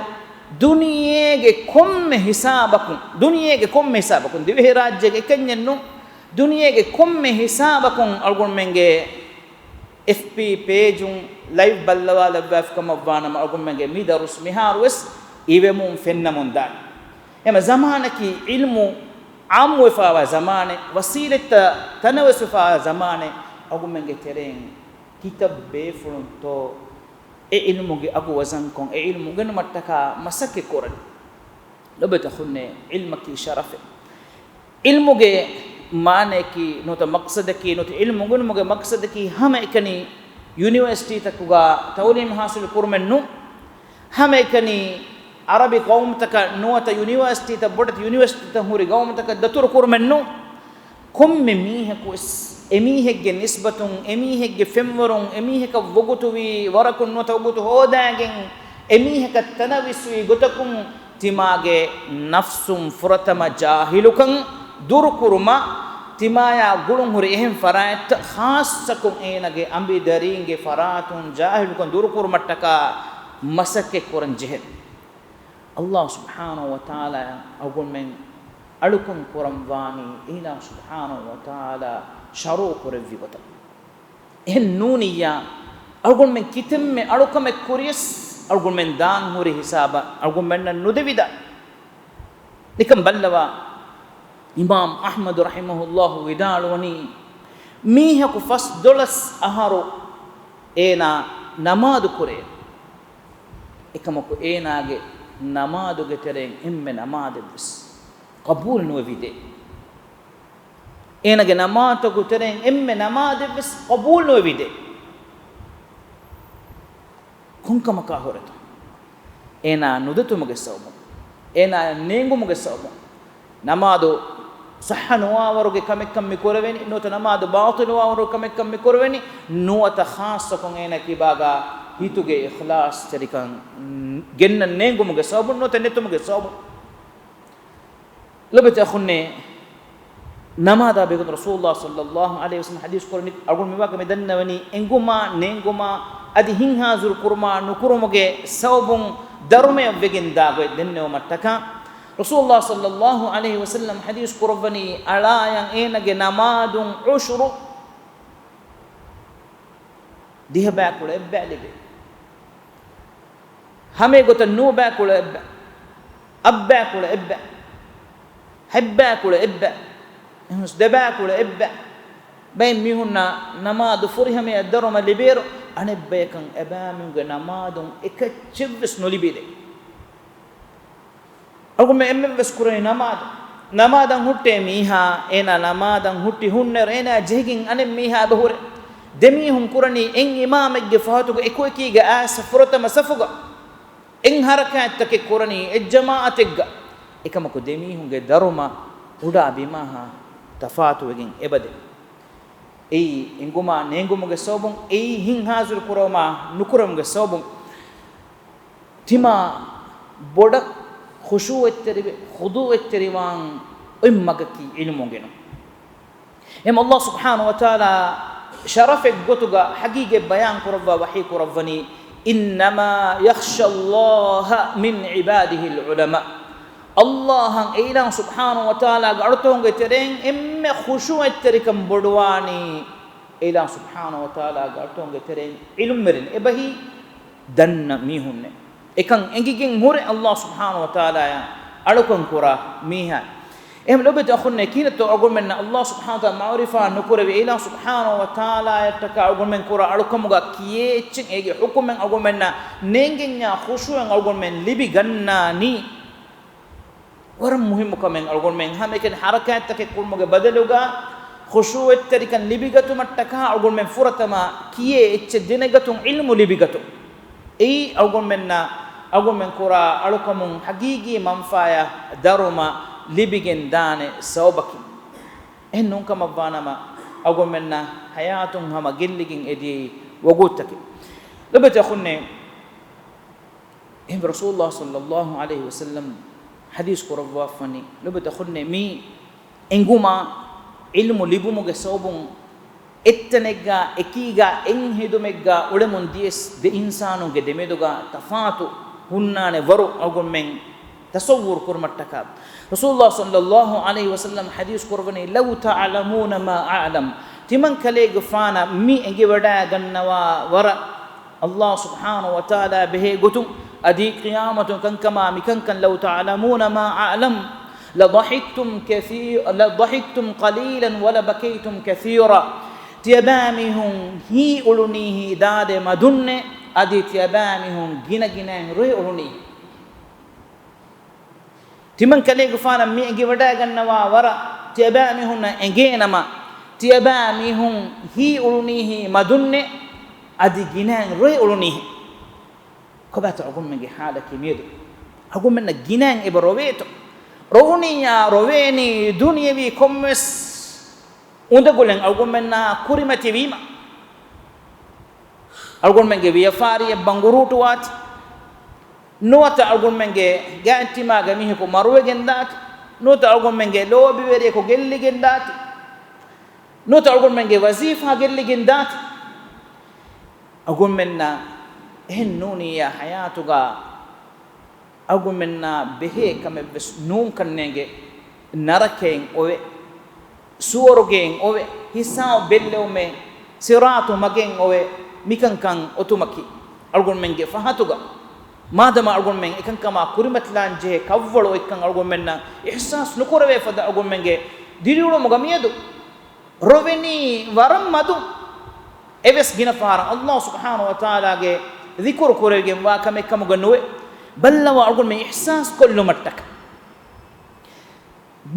ދުނިޔޭގެ ކޮންމެ ހިސާބަކުން، ދުނިޔޭގެ ކޮންމެ ހިސާބަކުން، ދިވެހިރާއްޖޭގެ އެކަންޏެއްނު، ދުނިޔޭގެ ކޮންމެ ހިސާބަކުން އަޅުގަނޑުމެންގެ އެފްބީ ޕޭޖުން ލައިވް ބައްލަވާލައްވާފިކަމަށްވާނަމަ، އަޅުގަނޑުމެންގެ މި ދަރުސް މިހާރުވެސް އިވެމުން ފެންނަމުން ދާނެ. އެމަ ޒަމާނަކީ ޢިލްމު ޢާއްމުވެފާވާ ޒަމާނެއް، ވަސީލަތްތައް ތަނަވަސްވެފާވާ ޒަމާނެއް. އަޅުގަނޑުމެންގެ ތެރެއިން ކިތައް ބޭފުޅުންތޯ އެ ޢިލްމުގެ އަގު ވަޒަންކޮށް، އެ ޢިލްމު އުނގެނުމަށްޓަކާ މަސައްކަތް ކުރަނީ؟ ލޮބުވެތި އަޚުންނޭ، ޢިލްމަކީ ޝަރަފެއް. ޢިލްމުގެ މާނަޔަކީ ނުވަތަ މަޤްޞަދަކީ ނުވަތަ ޢިލްމު އުނގެނުމުގެ މަޤްޞަދަކީ ހަމައެކަނި ޔުނިވަރސިޓީތަކުގަ ތަޢުލީމް ޙާޞިލު ކުރުމެއް ނޫން. ހަމައެކަނި ޢަރަބި ޤައުމުތަކަށް ނުވަތަ ޔުނިވަރސިޓީތައް ބޮޑެތި ޔުނިވަރސިޓީތައް ހުރި ޤައުމުތަކަށް ދަތުރު ކުރުމެއް ނޫން. ކޮންމެ މީހަކުވެސް އެމީހެއްގެ ނިސްބަތުން، އެމީހެއްގެ ފެންވަރުން، އެމީހަކަށް ވަގުތުވީ ވަރަކުން ނުވަތަ ވަގުތު ހޯދާގެން، އެމީހަކަށް ތަނަވިސްވީ ގޮތަކުން، ތިމާގެ ނަފްސުން ފުރަތަމަ ޖާހިލުކަން ދުރުކުރުމަށް، ތިމާޔާ ގުޅުން ހުރި އެހެން ފަރާތްތައް، ޚާއްޞަކޮށް އޭނާގެ އަނބިދަރީންގެ ފަރާތުން ޖާހިލުކަން ދުރުކުރުމަށްޓަކާ މަސައްކަތް ކުރަން ޖެހޭ. ﷲ ސުބްޙާނަހޫ ވަތަޢާލާ އަޅުގަނޑުމެން އަޅުކަން ކުރަން ވާނީ އިލާހު ސުބްޙާނަހޫ ވަތަޢާލާ ޝަރުޢު ކުރެއްވި ގޮތަށް. އެހެން ނޫނިއްޔާ، އަޅުގަނޑުމެން ކިތަންމެ އަޅުކަމެއް ކުރިޔަސް އަޅުގަނޑުމެން ދާން ހުރި ހިސާބަށް އަޅުގަނޑުމެންނަށް ނުދެވިދާނެ. ނިކަން ބައްލަވާ، އިމާމް އަޙްމަދު ރަޙިމަހުﷲ ވިދާޅުވަނީ، މީހަކު ފަސްދޮޅަސް އަހަރު އޭނާ ނަމާދު ކުރޭ. އެކަމަކު އޭނާގެ ނަމާދުގެ ތެރެއިން އެންމެ ނަމާދެއްވެސް ޤަބޫލު ނުވެވިދޭ. އޭނާގެ ނަމާދުގެ ތެރެއިން އެންމެ ނަމާދެއްވެސް ޤަބޫލު ނުވެވިދޭ. ކޮންކަމަކާ ހުރެތަ؟ އޭނާ ނުދަތުމުގެ ސަބަބުން، އޭނާ ނޭނގުމުގެ ސަބަބުން، ނަމާދު ޞައްޙަ ނުވާވަރުގެ ކަމެއްކަން މި ކުރެވެނީ، ނުވަތަ ނަމާދު ބާޠިލުވާވަރުގެ ކަމެއްކަން މި ކުރެވެނީ، ނުވަތަ ޚާއްޞަކޮށް އޭނާ ކިބާގާ ހިތުގެ އިޚްލާޞްތެރިކަން ގެންނަން ނޭނގުމުގެ ސަބަބުން، ނުވަތަ ނެތުމުގެ ސަބަބުން. ލޮބުވެތި އަޚުންނޭ، ނަމާދާ ބެހޭގޮތުން ރަސޫލުﷲ ޞައްލައްލާހު ޢަލައިހި ވަސައްލަމަ ޙަދީޘް ކުރަނީ، އަޅުގަނޑު މިވާގޮތަށް މި ދަންނަވަނީ، އެނގުމާ ނޭނގުމާ އަދި ހިތްހާޒުރު ކުރުމާ ނުކުރުމުގެ ސަބަބުން ދަރުމައަށް ވެގެން ދާ ގޮތް ދެންނެވުމަށްޓަކާ، ރަސޫލުﷲ ޞައްލައްލާހު ޢަލައިހި ވަސައްލަމަ ޙަދީޘް ކުރައްވަނީ، އަޅާޔަށް އޭނަގެ ނަމާދުން ޢުޝުރު ދިހަ ބައިކުޅަ އެއްބައި ލިބޭ. ހަމައެގޮތަށް ނުވަ ބައިކުޅަ އެއްބައި، އަށް ބައިކުޅަ އެއްބައި، ހަތް ބައިކުޅަ އެއްބައި. އެހެނަސް ދެ ބައިކުޅަ އެއްބައި. ބައެއް މީހުންނަށް ނަމާދު ފުރިހަމަޔަށް ދަރުމަ ލިބޭއިރު، އަނެއްބަޔަކަށް އެބައިމީހުންގެ ނަމާދުން އެކައްޗެއްވެސް ނުލިބޭ ދެ. އަޅުގަނޑުމެން އެންމެން ވެސް ކުރަނީ ނަމާދު. ނަމާދަށް ހުއްޓޭ މީހާ، އޭނާ ނަމާދަށް ހުއްޓި ހުންނައިރު އޭނާ ޖެހިގެން އަނެއް މީހާ އެބަ ހުރޭ. ދެ މީހުން ކުރަނީ އެއް އިމާމެއްގެ ފަހަތުގަ އެކުއެކީގެ އައިސް ފުރަތަމަ ސަފުގަ. އެއް ހަރަކާތްތަކެއް ކުރަނީ އެއް ޖަމާޢަތެއްގަ. އެކަމަކު ދެ މީހުންގެ ދަރުމަ އުޑާ ބިމާހާ ތަފާތުވެގެން އެބަދޭ. އެއީ އެނގުމާ ނޭނގުމުގެ ސަބަބުން، އެއީ ހިތްހާޒުރު ކުރުމާ ނުކުރުމުގެ ސަބަބުން. ތިމާ ބޮޑަށް ޚުޝޫޢަތްތެރިވެ، ޚުޟޫޢަތްތެރިވާން އޮތް މަގަކީ ޢިލްމު އުނގެނުން. އެހެން ﷲ ސުބްޙާނަހޫ ވަތަޢާލާ ޝަރަފެއް ގޮތުގަ ޙަޤީޤަތް ބަޔާން ކުރައްވާ ވަޙީ ކުރައްވަނީ، إنما يخشى الله من عباده العلماء. ﷲ އަށް އެއިލާހު ސުބްޙާނަހޫ ވަތަޢާލާގެ އަޅުތަކުންގެ ތެރެއިން އެންމެ ޚުޝޫޢަތްތެރިކަން ބޮޑުވާނީ އެއިލާހު ސުބްޙާނަހޫ ވަތަޢާލާގެ އަޅުތަކުންގެ ތެރެއިން ޢިލްމުވެރިން އެބަހީ ދަންނަ މީހުންނޭ. އެކަން އެނގިގެން ހުރެ ﷲ ސުބްޙާނަހޫ ވަތަޢާލާއަށް އަޅުކަން ކުރާ މީހާ. އެހެން ލޮބުވެތި އަޚުންނޭ، ކިހިނެއްތޯ އަޅުގަނޑުމެންނަށް ﷲ ސުބްޙާނަހޫ ވަތަޢާލާ މަޢުރިފާ ނުކުރެވި އެއިލާހު ސުބްޙާނަހޫ ވަތަޢާލާއަށްޓަކާ އަޅުގަނޑުމެން ކުރާ އަޅުކަމުގަ ކިޔޭ އެއްޗެއް އޭގެ ޙުކުމެއް އަޅުގަނޑުމެންނަށް ނޭނގެންޏާ ޚުޝޫޢެއް އަޅުގަނޑުމެން ލިބިގަންނާނީ. ވަރަށް މުހިއްމު ކަމެއް އަޅުގަނޑުމެން ހަމައެކަނި ހަރަކާތްތަކެއް ކުރުމުގެ ބަދަލުގަ ޚުޝޫޢަތްތެރިކަން ލިބިގަތުމަށްޓަކާ އަޅުގަނޑުމެން ފުރަތަމަ ކިޔޭ އެއްޗެއް ދެނެގަތުން، ޢިލްމު ލިބިގަތުން. އެއީ އަޅުގަނޑުމެންނަށް އަޅުގަނޑުމެން ކުރާ އަޅުކަމުން ޙަޤީޤީ މަންފާޔަށް ދަރުމަ ލިބިގެން ދާނެ ސަބަބަކީ. އެހެން ނޫންކަމަށްވާނަމަ އަޅުގަނޑުމެންނަށް ޙަޔާތުން ހަމަ ގެއްލިގެން އެދިޔައީ ވަގުތުތަކެއް. ލޮބުވެތި އަޚުންނޭ، އެހެންވެ ރަސޫލުﷲ ޞައްލައްލާހު ޢަލައިހި ވަސައްލަމަ ޙަދީޘް ކުރައްވާފަނީ، ލޮބުވެތި އަޚުންނޭ، މި އެނގުމާ ޢިލްމު ލިބުމުގެ ސަބަބުން އެއްތަނެއްގަ އެކީގަ އެއް ހެދުމެއްގަ އުޅެމުން ދިޔަސް ދެ އިންސާނުންގެ ދެމެދުގަ ތަފާތު ހުންނާނެ ވަރު އަޅުގަނޑުމެން ތަޞައްވުރު ކުރުމަށްޓަކާ. ރަސޫލުﷲ ޞައްލައްލާހު ޢަލައިހި ވަސައްލަމަ ޙަދީޘް ކުރައްވަނީ، لو تعلمون ما أعلم. ތިމަން ކަލޭގެފާނަށް މި އެނގިވަޑައިގަންނަވާ ވަރަށް ﷲ ސުބްޙާނަހޫ ވަތަޢާލާ ބެހޭ ގޮތުން އަދި ޤިޔާމަތު ކަންކަމާ މިކަންކަން، لو تعلمون ما أعلم لضحكتم كثير، لضحكتم قليلا ولبكيتم كثيرا. ތިޔަބައިމީހުން ހީ އުޅުނީހީ ދާދެ މަދުންނޭ، އަދި ތިޔަބައިމީހުން ގިނަގިނައިން ރޮއެ އުޅުނީ. ތިމަން ކަލޭގެފާނަށް މި އެނގިވަޑައިގަންނަވާ ވަރަށް ތިޔަބައިމީހުންނަށް އެނގޭނަމަ، ތިޔަބައިމީހުން ހީ އުޅުނީހީ މަދުންނޭ، އަދި ގިނައިން ރޮއެ އުޅުނީހޭ. ކޮބާތޯ އަޅުގަނޑުމެންގެ ޙާލަކީ މިއަދު؟ އަޅުގަނޑުމެންނަށް ގިނައިން އެބަ ރޮވޭތޯ؟ ރޮވުނިއްޔާ ރޮވޭނީ ދުނިޔެވީ ކޮންމެސް އުނދަގުލެއް އަޅުގަނޑުމެންނާ ކުރިމަތިވީމަ. އަޅުގަނޑުމެންގެ ވިޔަފާރިއެއް ބަނގުރޫޓުވާތި. ނުވަތަ އަޅުގަނޑުމެންގެ ގާތްތިމާގެ މީހަކު މަރުވެގެން ދާތި. ނުވަތަ އަޅުގަނޑުމެންގެ ލޯބިވެރިޔަކު ގެއްލިގެން ދާތި. ނުވަތަ އަޅުގަނޑުމެންގެ ވަޒީފާ ގެއްލިގެން ދާތި. އަޅުގަނޑުމެންނަށް އެހެން ނޫނިއްޔާ ޙަޔާތުގަ އަޅުގަނޑުމެންނާ ބެހޭ ކަމެއްވެސް ނޫންކަންނޭނގެ. ނަރަކައިން އޮވެ، ސުވަރުގެއިން އޮވެ، ހިސާބު ބެއްލެވުމެއް، ޞިރާޠު މަގެއް އޮވެ، މިކަންކަން އޮތުމަކީ އަޅުގަނޑުމެންގެ ފަހަތުގަ. މާދަމާ އަޅުގަނޑުމެން އެކަންކަމާ ކުރިމަތިލާން ޖެހޭ ކަށްވަޅު އޮތްކަން އަޅުގަނޑުމެންނަށް އިޙްސާސް ނުކުރެވޭ ފަދަ އަޅުގަނޑުމެންގެ ދިރިއުޅުމުގަ މިއަދު ރޮވެނީ ވަރަށް މަދު. އެވެސް ގިނަ ފަހަރަށް ﷲ ސުބްޙާނަހޫ ވަތަޢާލާގެ ޛިކުރު ކުރެވިގެން ވާ ކަމެއް ކަމުގަ ނުވެ. ބައްލަވާ އަޅުގަނޑުމެން އިޙްސާސް ކޮށްލުމަށްޓަކާ.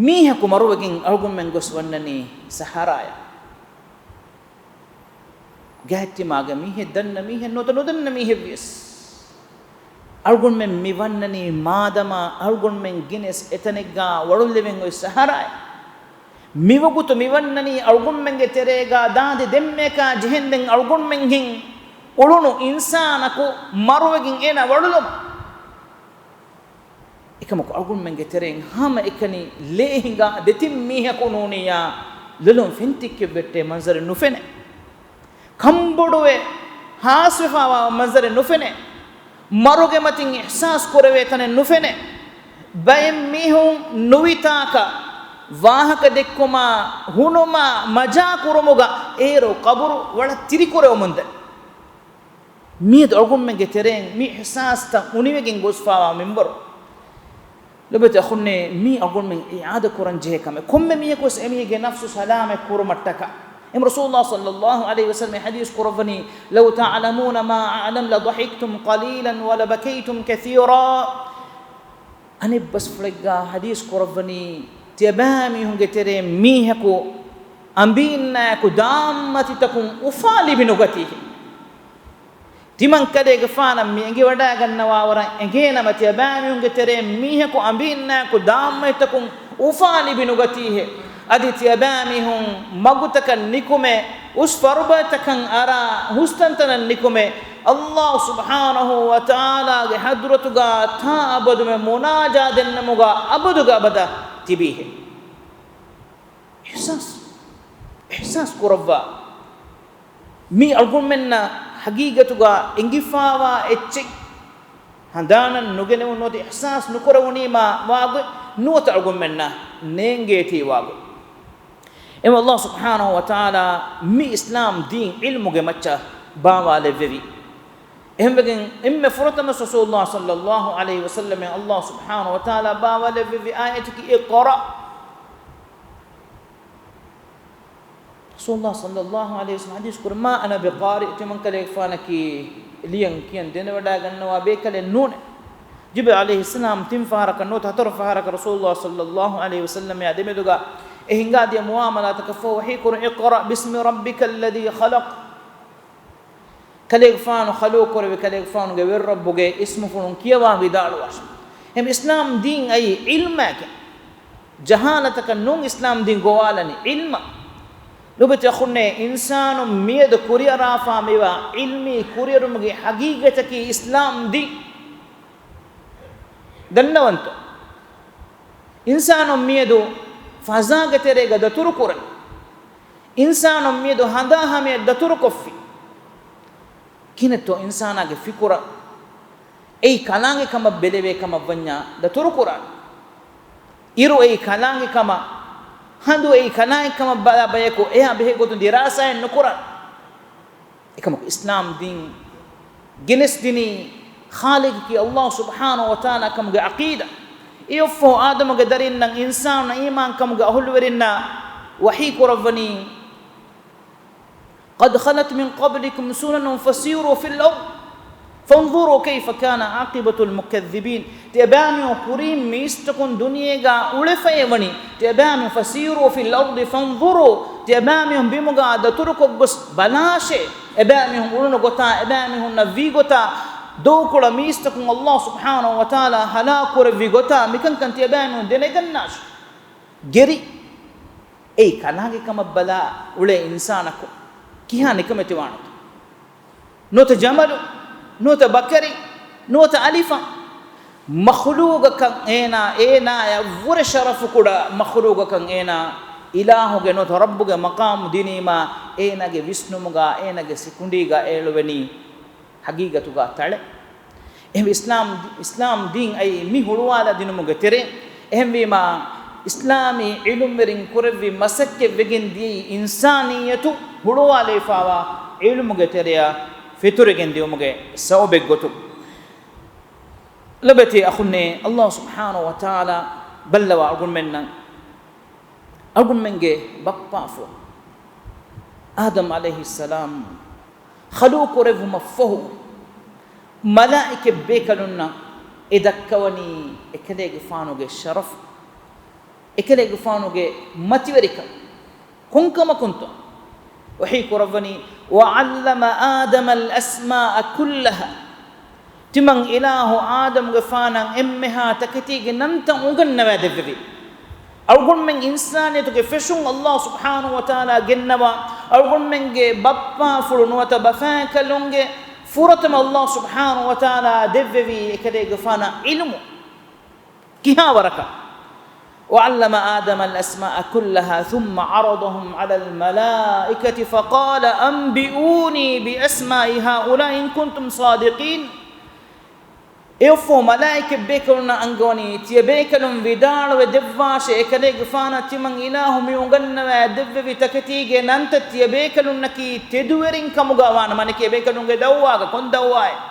މީހަކު މަރުވެގެން އަޅުގަނޑުމެން ގޮސް ވަންނަނީ ސަހަރާޔަށް. ގާތްތިމާގެ މީހެއް، ދަންނަ މީހެއް ނުވަތަ ނުދަންނަ މީހެއް ވިޔަސް، އަޅުގަނޑުމެން މި ވަންނަނީ މާދަމާ އަޅުގަނޑުމެން ގިނަސް އެތަނެއްގާ ވަޅުލެވެން އޮތް ސަހަރާއެއް. މިވަގުތު މި ވަންނަނީ އަޅުގަނޑުމެންގެ ތެރޭގާ ދާދި ދެންމެއަކާ ޖެހެންދެން އަޅުގަނޑުމެން ހެން އުޅުނު އިންސާނަކު މަރުވެގެން އޭނަ ވަޅުލުމަށް. އެކަމަކު އަޅުގަނޑުމެންގެ ތެރެއިން ހަމައެކަނި ލޭ ހިނގާ ދެތިން މީހަކު ނޫނިއްޔާ ލޮލުން ފެންތިއްކެއް ވެއްޓޭ މަންޒަރެއް ނުފެނޭ. ކަންބޮޑުވެ ހާސްވެފާވާ މަންޒަރެއް ނުފެނޭ. މަރުގެ މަތިން އިޙްސާސް ކުރެވޭ ތަނެއް ނުފެނޭ. ބައެއް މީހުން ނުވިތާކަށް ވާހަކަ ދެއްކުމާ، ހުނުމާ، މަޖާ ކުރުމުގަ އޭރު ޤަބުރު ވަޅަށް ތިރިކުރެވެމުންދޭ. މިއަދު އަޅުގަނޑުމެންގެ ތެރެއިން މި އިޙްސާސްތައް އުނިވެގެން ގޮސްފާވާ މިންވަރު. ލޮބުވެތި އަޚުންނޭ، މީ އަޅުގަނޑުމެން އިޢާދަ ކުރަން ޖެހޭ ކަމެއް. ކޮންމެ މީހަކުވެސް އެމީހެއްގެ ނަފްސު ސަލާމަތް ކުރުމަށްޓަކާ. އެހެން ރަސޫލުﷲ ޞައްލައްލާހު ޢަލައިހި ވަސައްލަމަ ޙަދީޘް ކުރައްވަނީ، "لو تعلمون ما أعلم لضحكتم قليلا ولبكيتم كثيرا." އަނެއްބަސްފުޅެއްގަ ޙަދީޘް ކުރައްވަނީ، ތިޔަބައިމީހުންގެ ތެރެއިން މީހަކު އަނބީންނާއެކު ދާންމަތިތަކުން އުފާ ލިބި ނުގަތީހެން. ތިމަން ކަލޭގެފާނަށް މި އެނގިވަޑައިގަންނަވާވަރަށް އެނގޭނަމަ، ތިޔަބައިމީހުންގެ ތެރެއިން މީހަކު އަނބީންނާއެކު ދާންމަތިތަކުން އުފާ ލިބި ނުގަތީހޭ. އަދި ތިޔަބައިމީހުން މަގުތަކަށް ނިކުމެ، އުސް ފަރުބަދަތަކަށް އަރާ، ހުސްތަންތަނަށް ނިކުމެ، ﷲ ސުބްޙާނަހޫ ވަތަޢާލާގެ ޙަޟްރަތުގަ ތާ އަބަދުމެ މުނާޖާ ދެންނެމުގަ އަބަދުގެ އަބަދަށް ތިބީހޭ. އިޙްސާސް، އިޙްސާސް ކުރައްވާ. މީ އަޅުގަނޑުމެންނަށް ޙަޤީޤަތުގަ އެނގިފާވާ އެއްޗެއް. ހަނދާނަށް ނުގެނެވުނު އަދި އިޙްސާސް ނުކުރެވުނީމާ ވާގޮތް ނުވަތަ އަޅުގަނޑުމެންނަށް ނޭނގޭތީ ވާގޮތް. އެމަ ﷲ ސުބްޙާނަހޫ ވަތަޢާލާ މި އިސްލާމް ދީން ޢިލްމުގެ މައްޗަށް ބާވާލެއްވެވި. އެހެންވެގެން އެންމެ ފުރަތަމަ ރަސޫލުﷲ ޞައްލައްލާހު ޢަލައިހި ވަސައްލަމަށް ﷲ ސުބްޙާނަހޫ ވަތަޢާލާ ބާވާލެއްވެވި އާޔަތަކީ اقرأ. ރަސޫލުﷲ ޞައްލައްލާހު ޢަލައިހި ވަސައްލަމަ ޙަދީޘް ކުރި، "ما أنا بقارئ، ތިމަން ކަލޭގެފާނަކީ ލިޔަން ކިޔަން ދެނެވަޑައިގަންނަވާ ބޭކަލެއް ނޫނޭ." ޖިބްރީލް ޢަލައިހިއްސަލާމް ތިން ފަހަރަކަށް ނުވަތަ ހަތަރު ފަހަރަކަށް ރަސޫލުﷲ ޞައްލައްލާހު ޢަލައިހި ވަސައްލަމައާ ދެމެދުގަ އެ ހިނގާދިޔަ މުޢާމަލާތަކަށް ފަހު ވަޙީ ކުރުން، "اقرأ باسم ربك الذي خلق." ކަލޭގެފާނު ޚަލުޤު ކުރެއްވި ކަލޭގެފާނުގެ ވެރި ރައްބުގެ އިސްމުފުޅުން ކިޔަވާ ވިދާޅުވާށި. އެހެން އިސްލާމް ދީން އައީ ޢިލްމާކަށް. ޖަހާލަތަކަށް ނޫން އިސްލާމް ދީން ގޮވާލަނީ، ޢިލްމަށް. ލޮބުވެތި އަޚުންނޭ، އިންސާނުން މިއަދު ކުރިއަރާފާ މިވާ ޢިލްމީ ކުރިއެރުމުގެ ޙަޤީޤަތަކީ އިސްލާމް ދީން. ދަންނަވަންތޯ؟ އިންސާނުން މިއަދު ފަޒާގެ ތެރޭގަ ދަތުރުކުރަން. އިންސާނުން މިއަދު ހަނދާ ހަމަޔަށް ދަތުރުކޮށްފި. ކިހިނެއްތޯ އިންސާނާގެ ފިކުރަށް އެއީ ކަލާނގެ ކަމަށް ބެލެވޭ ކަމަށް ވަންޏާ ދަތުރުކުރާނެ. އިރު އެއީ ކަލާނގެ ކަމަށް، ހަނދު އެއީ ކަލާނގެ ކަމަށް ބަލާ ބަޔަކު އެއާ ބެހޭ ގޮތުން ދިރާސާއެއް ނުކުރާނެ. އެކަމަކު އިސްލާމް ދީން ގެނެސްދިނީ ޚާލިޤަކީ ﷲ ސުބްޙާނަހޫ ވަތަޢާލާ ކަމުގެ ޢަޤީދާ. އެއަށްފަހު އާދަމުގެ ދަރިންނަށް އިންސާނުންނަށް އީމާން ކަމުގެ އަހުލުވެރިންނަށް ވަޙީ ކުރައްވަނީ، قد خلت من قبلكم سنن فسيروا في الأرض فانظروا كيف كان عاقبة المكذبين. ތިޔަބައިމީހުން ކުރީން މީސްތަކުން ދުނިޔޭގަ އުޅެފައިވަނީ. ތިޔަބައިމީހުން فسيروا في الأرض فانظروا، ތިޔަބައިމީހުން ބިމުގަ ދަތުރުކޮށްގޮސް ބަލާށޭ. އެބައިމީހުން އުޅުނު ގޮތާ، އެބައިމީހުންނަށް ވީ ގޮތާ، ދޮގުކުޅަ މީސްތަކުން ﷲ ސުބްޙާނަހޫ ވަތަޢާލާ ހަލާކު ކުރެއްވި ގޮތާ މިކަންކަން ތިޔަބައިމީހުން ދެނެގަންނާށޭ. ގެރި އެއީ ކަލާނގެ ކަމަށް ބަލާ އުޅޭ އިންސާނަކު ކިހާ ނިކަމެތިވާނެތޯ؟ ނުވަތަ ޖަމަލު، ނުވަތަ ބަކަރި، ނުވަތަ އަލިފާން. މަޚްލޫގަކަށް އޭނާ، އޭނާޔަށްވުރެ ޝަރަފު ކުޑަ މަޚްލޫގަކަށް އޭނާ އިލާހުގެ ނުވަތަ ރައްބުގެ މަޤާމު ދިނީމާ، އޭނާގެ ވިސްނުމުގަ، އޭނާގެ ސިކުނޑީގަ އޭޅުވެނީ ޙަޤީޤަތުގަ ތަޅެއް. އެހެންވެ އިސްލާމް، އިސްލާމް ދީން އައީ މި ހުޅުވާލަދިނުމުގެ ތެރެއިން. އެހެންވީމާ، އިސްލާމީ ޢިލްމުވެރިން ކުރެއްވި މަސައްކަތް ވެގެން ދިޔައީ އިންސާނިއްޔަތު ހުޅުވާލައިފާވާ ޢިލްމުގެ ތެރެއަށް ފެތުރިގެން ދިޔުމުގެ ސަބަބެއްގޮތުން. ލޮބުވެތި އަޚުންނޭ، ﷲ ސުބްޙާނަހޫ ވަތަޢާލާ ބައްލަވާ އަޅުގަނޑުމެންނަށް، އަޅުގަނޑުމެންގެ ބައްޕާފުޅު އާދަމް ޢަލައިހިއްސަލާމް ޚަލުޤު ކުރެއްވުމަށްފަހު، މަލާއިކަ ބޭކަލުންނަށް އެ ދައްކަވަނީ އެކަލޭގެފާނުގެ ޝަރަފު، އެކަލޭގެފާނުގެ މަތިވެރިކަން. ކޮންކަމަކުންތޯ؟ ވަޙީ ކުރައްވަނީ، وعلم آدم الأسماء كلها. ތިމަން އިލާހު އާދަމުގެފާނަށް އެންމެހާ ތަކެތީގެ ނަންތައް އުނގަންނަވައިދެއްވެވި. އަޅުގަނޑުމެން އިންސާނިއްޔަތުގެ ފެށުން ﷲ ސުބްޙާނަހޫ ވަތަޢާލާ ގެންނަވާ، އަޅުގަނޑުމެންގެ ބައްޕާފުޅު ނުވަތަ ބަފައިން ކަލުންގެ ފުރަތަމަ ﷲ ސުބްޙާނަހޫ ވަތަޢާލާ ދެއްވެވީ އެކަލޭގެފާނަށް ޢިލްމު. ކިހާ ވަރަކަށް؟ وعلم آدم الأسماء كلها ثم عرضهم على الملائكة فقال أنبئوني بأسماء هؤلاء إن كنتم صادقين. އެއޮފޯ މަލާއިކަތް ބޭކަލުންނަށް އަންގަވަނީ، ތިޔަބޭކަލުން ވިދާޅުވެ ދެއްވާށޭ، އެކަލޭގެފާނަށް ތިމަން އިލާހު މި އުނގަންނަވާ ދެއްވެވި ތަކެތީގެ ނަންތައް ތިޔަބޭކަލުންނަކީ ތެދުވެރިން ކަމުގަ ވާނަމަ، އަނެކީ އެބޭކަލުންގެ ދައުވާގަ ކޮން ދައުވާއެއް؟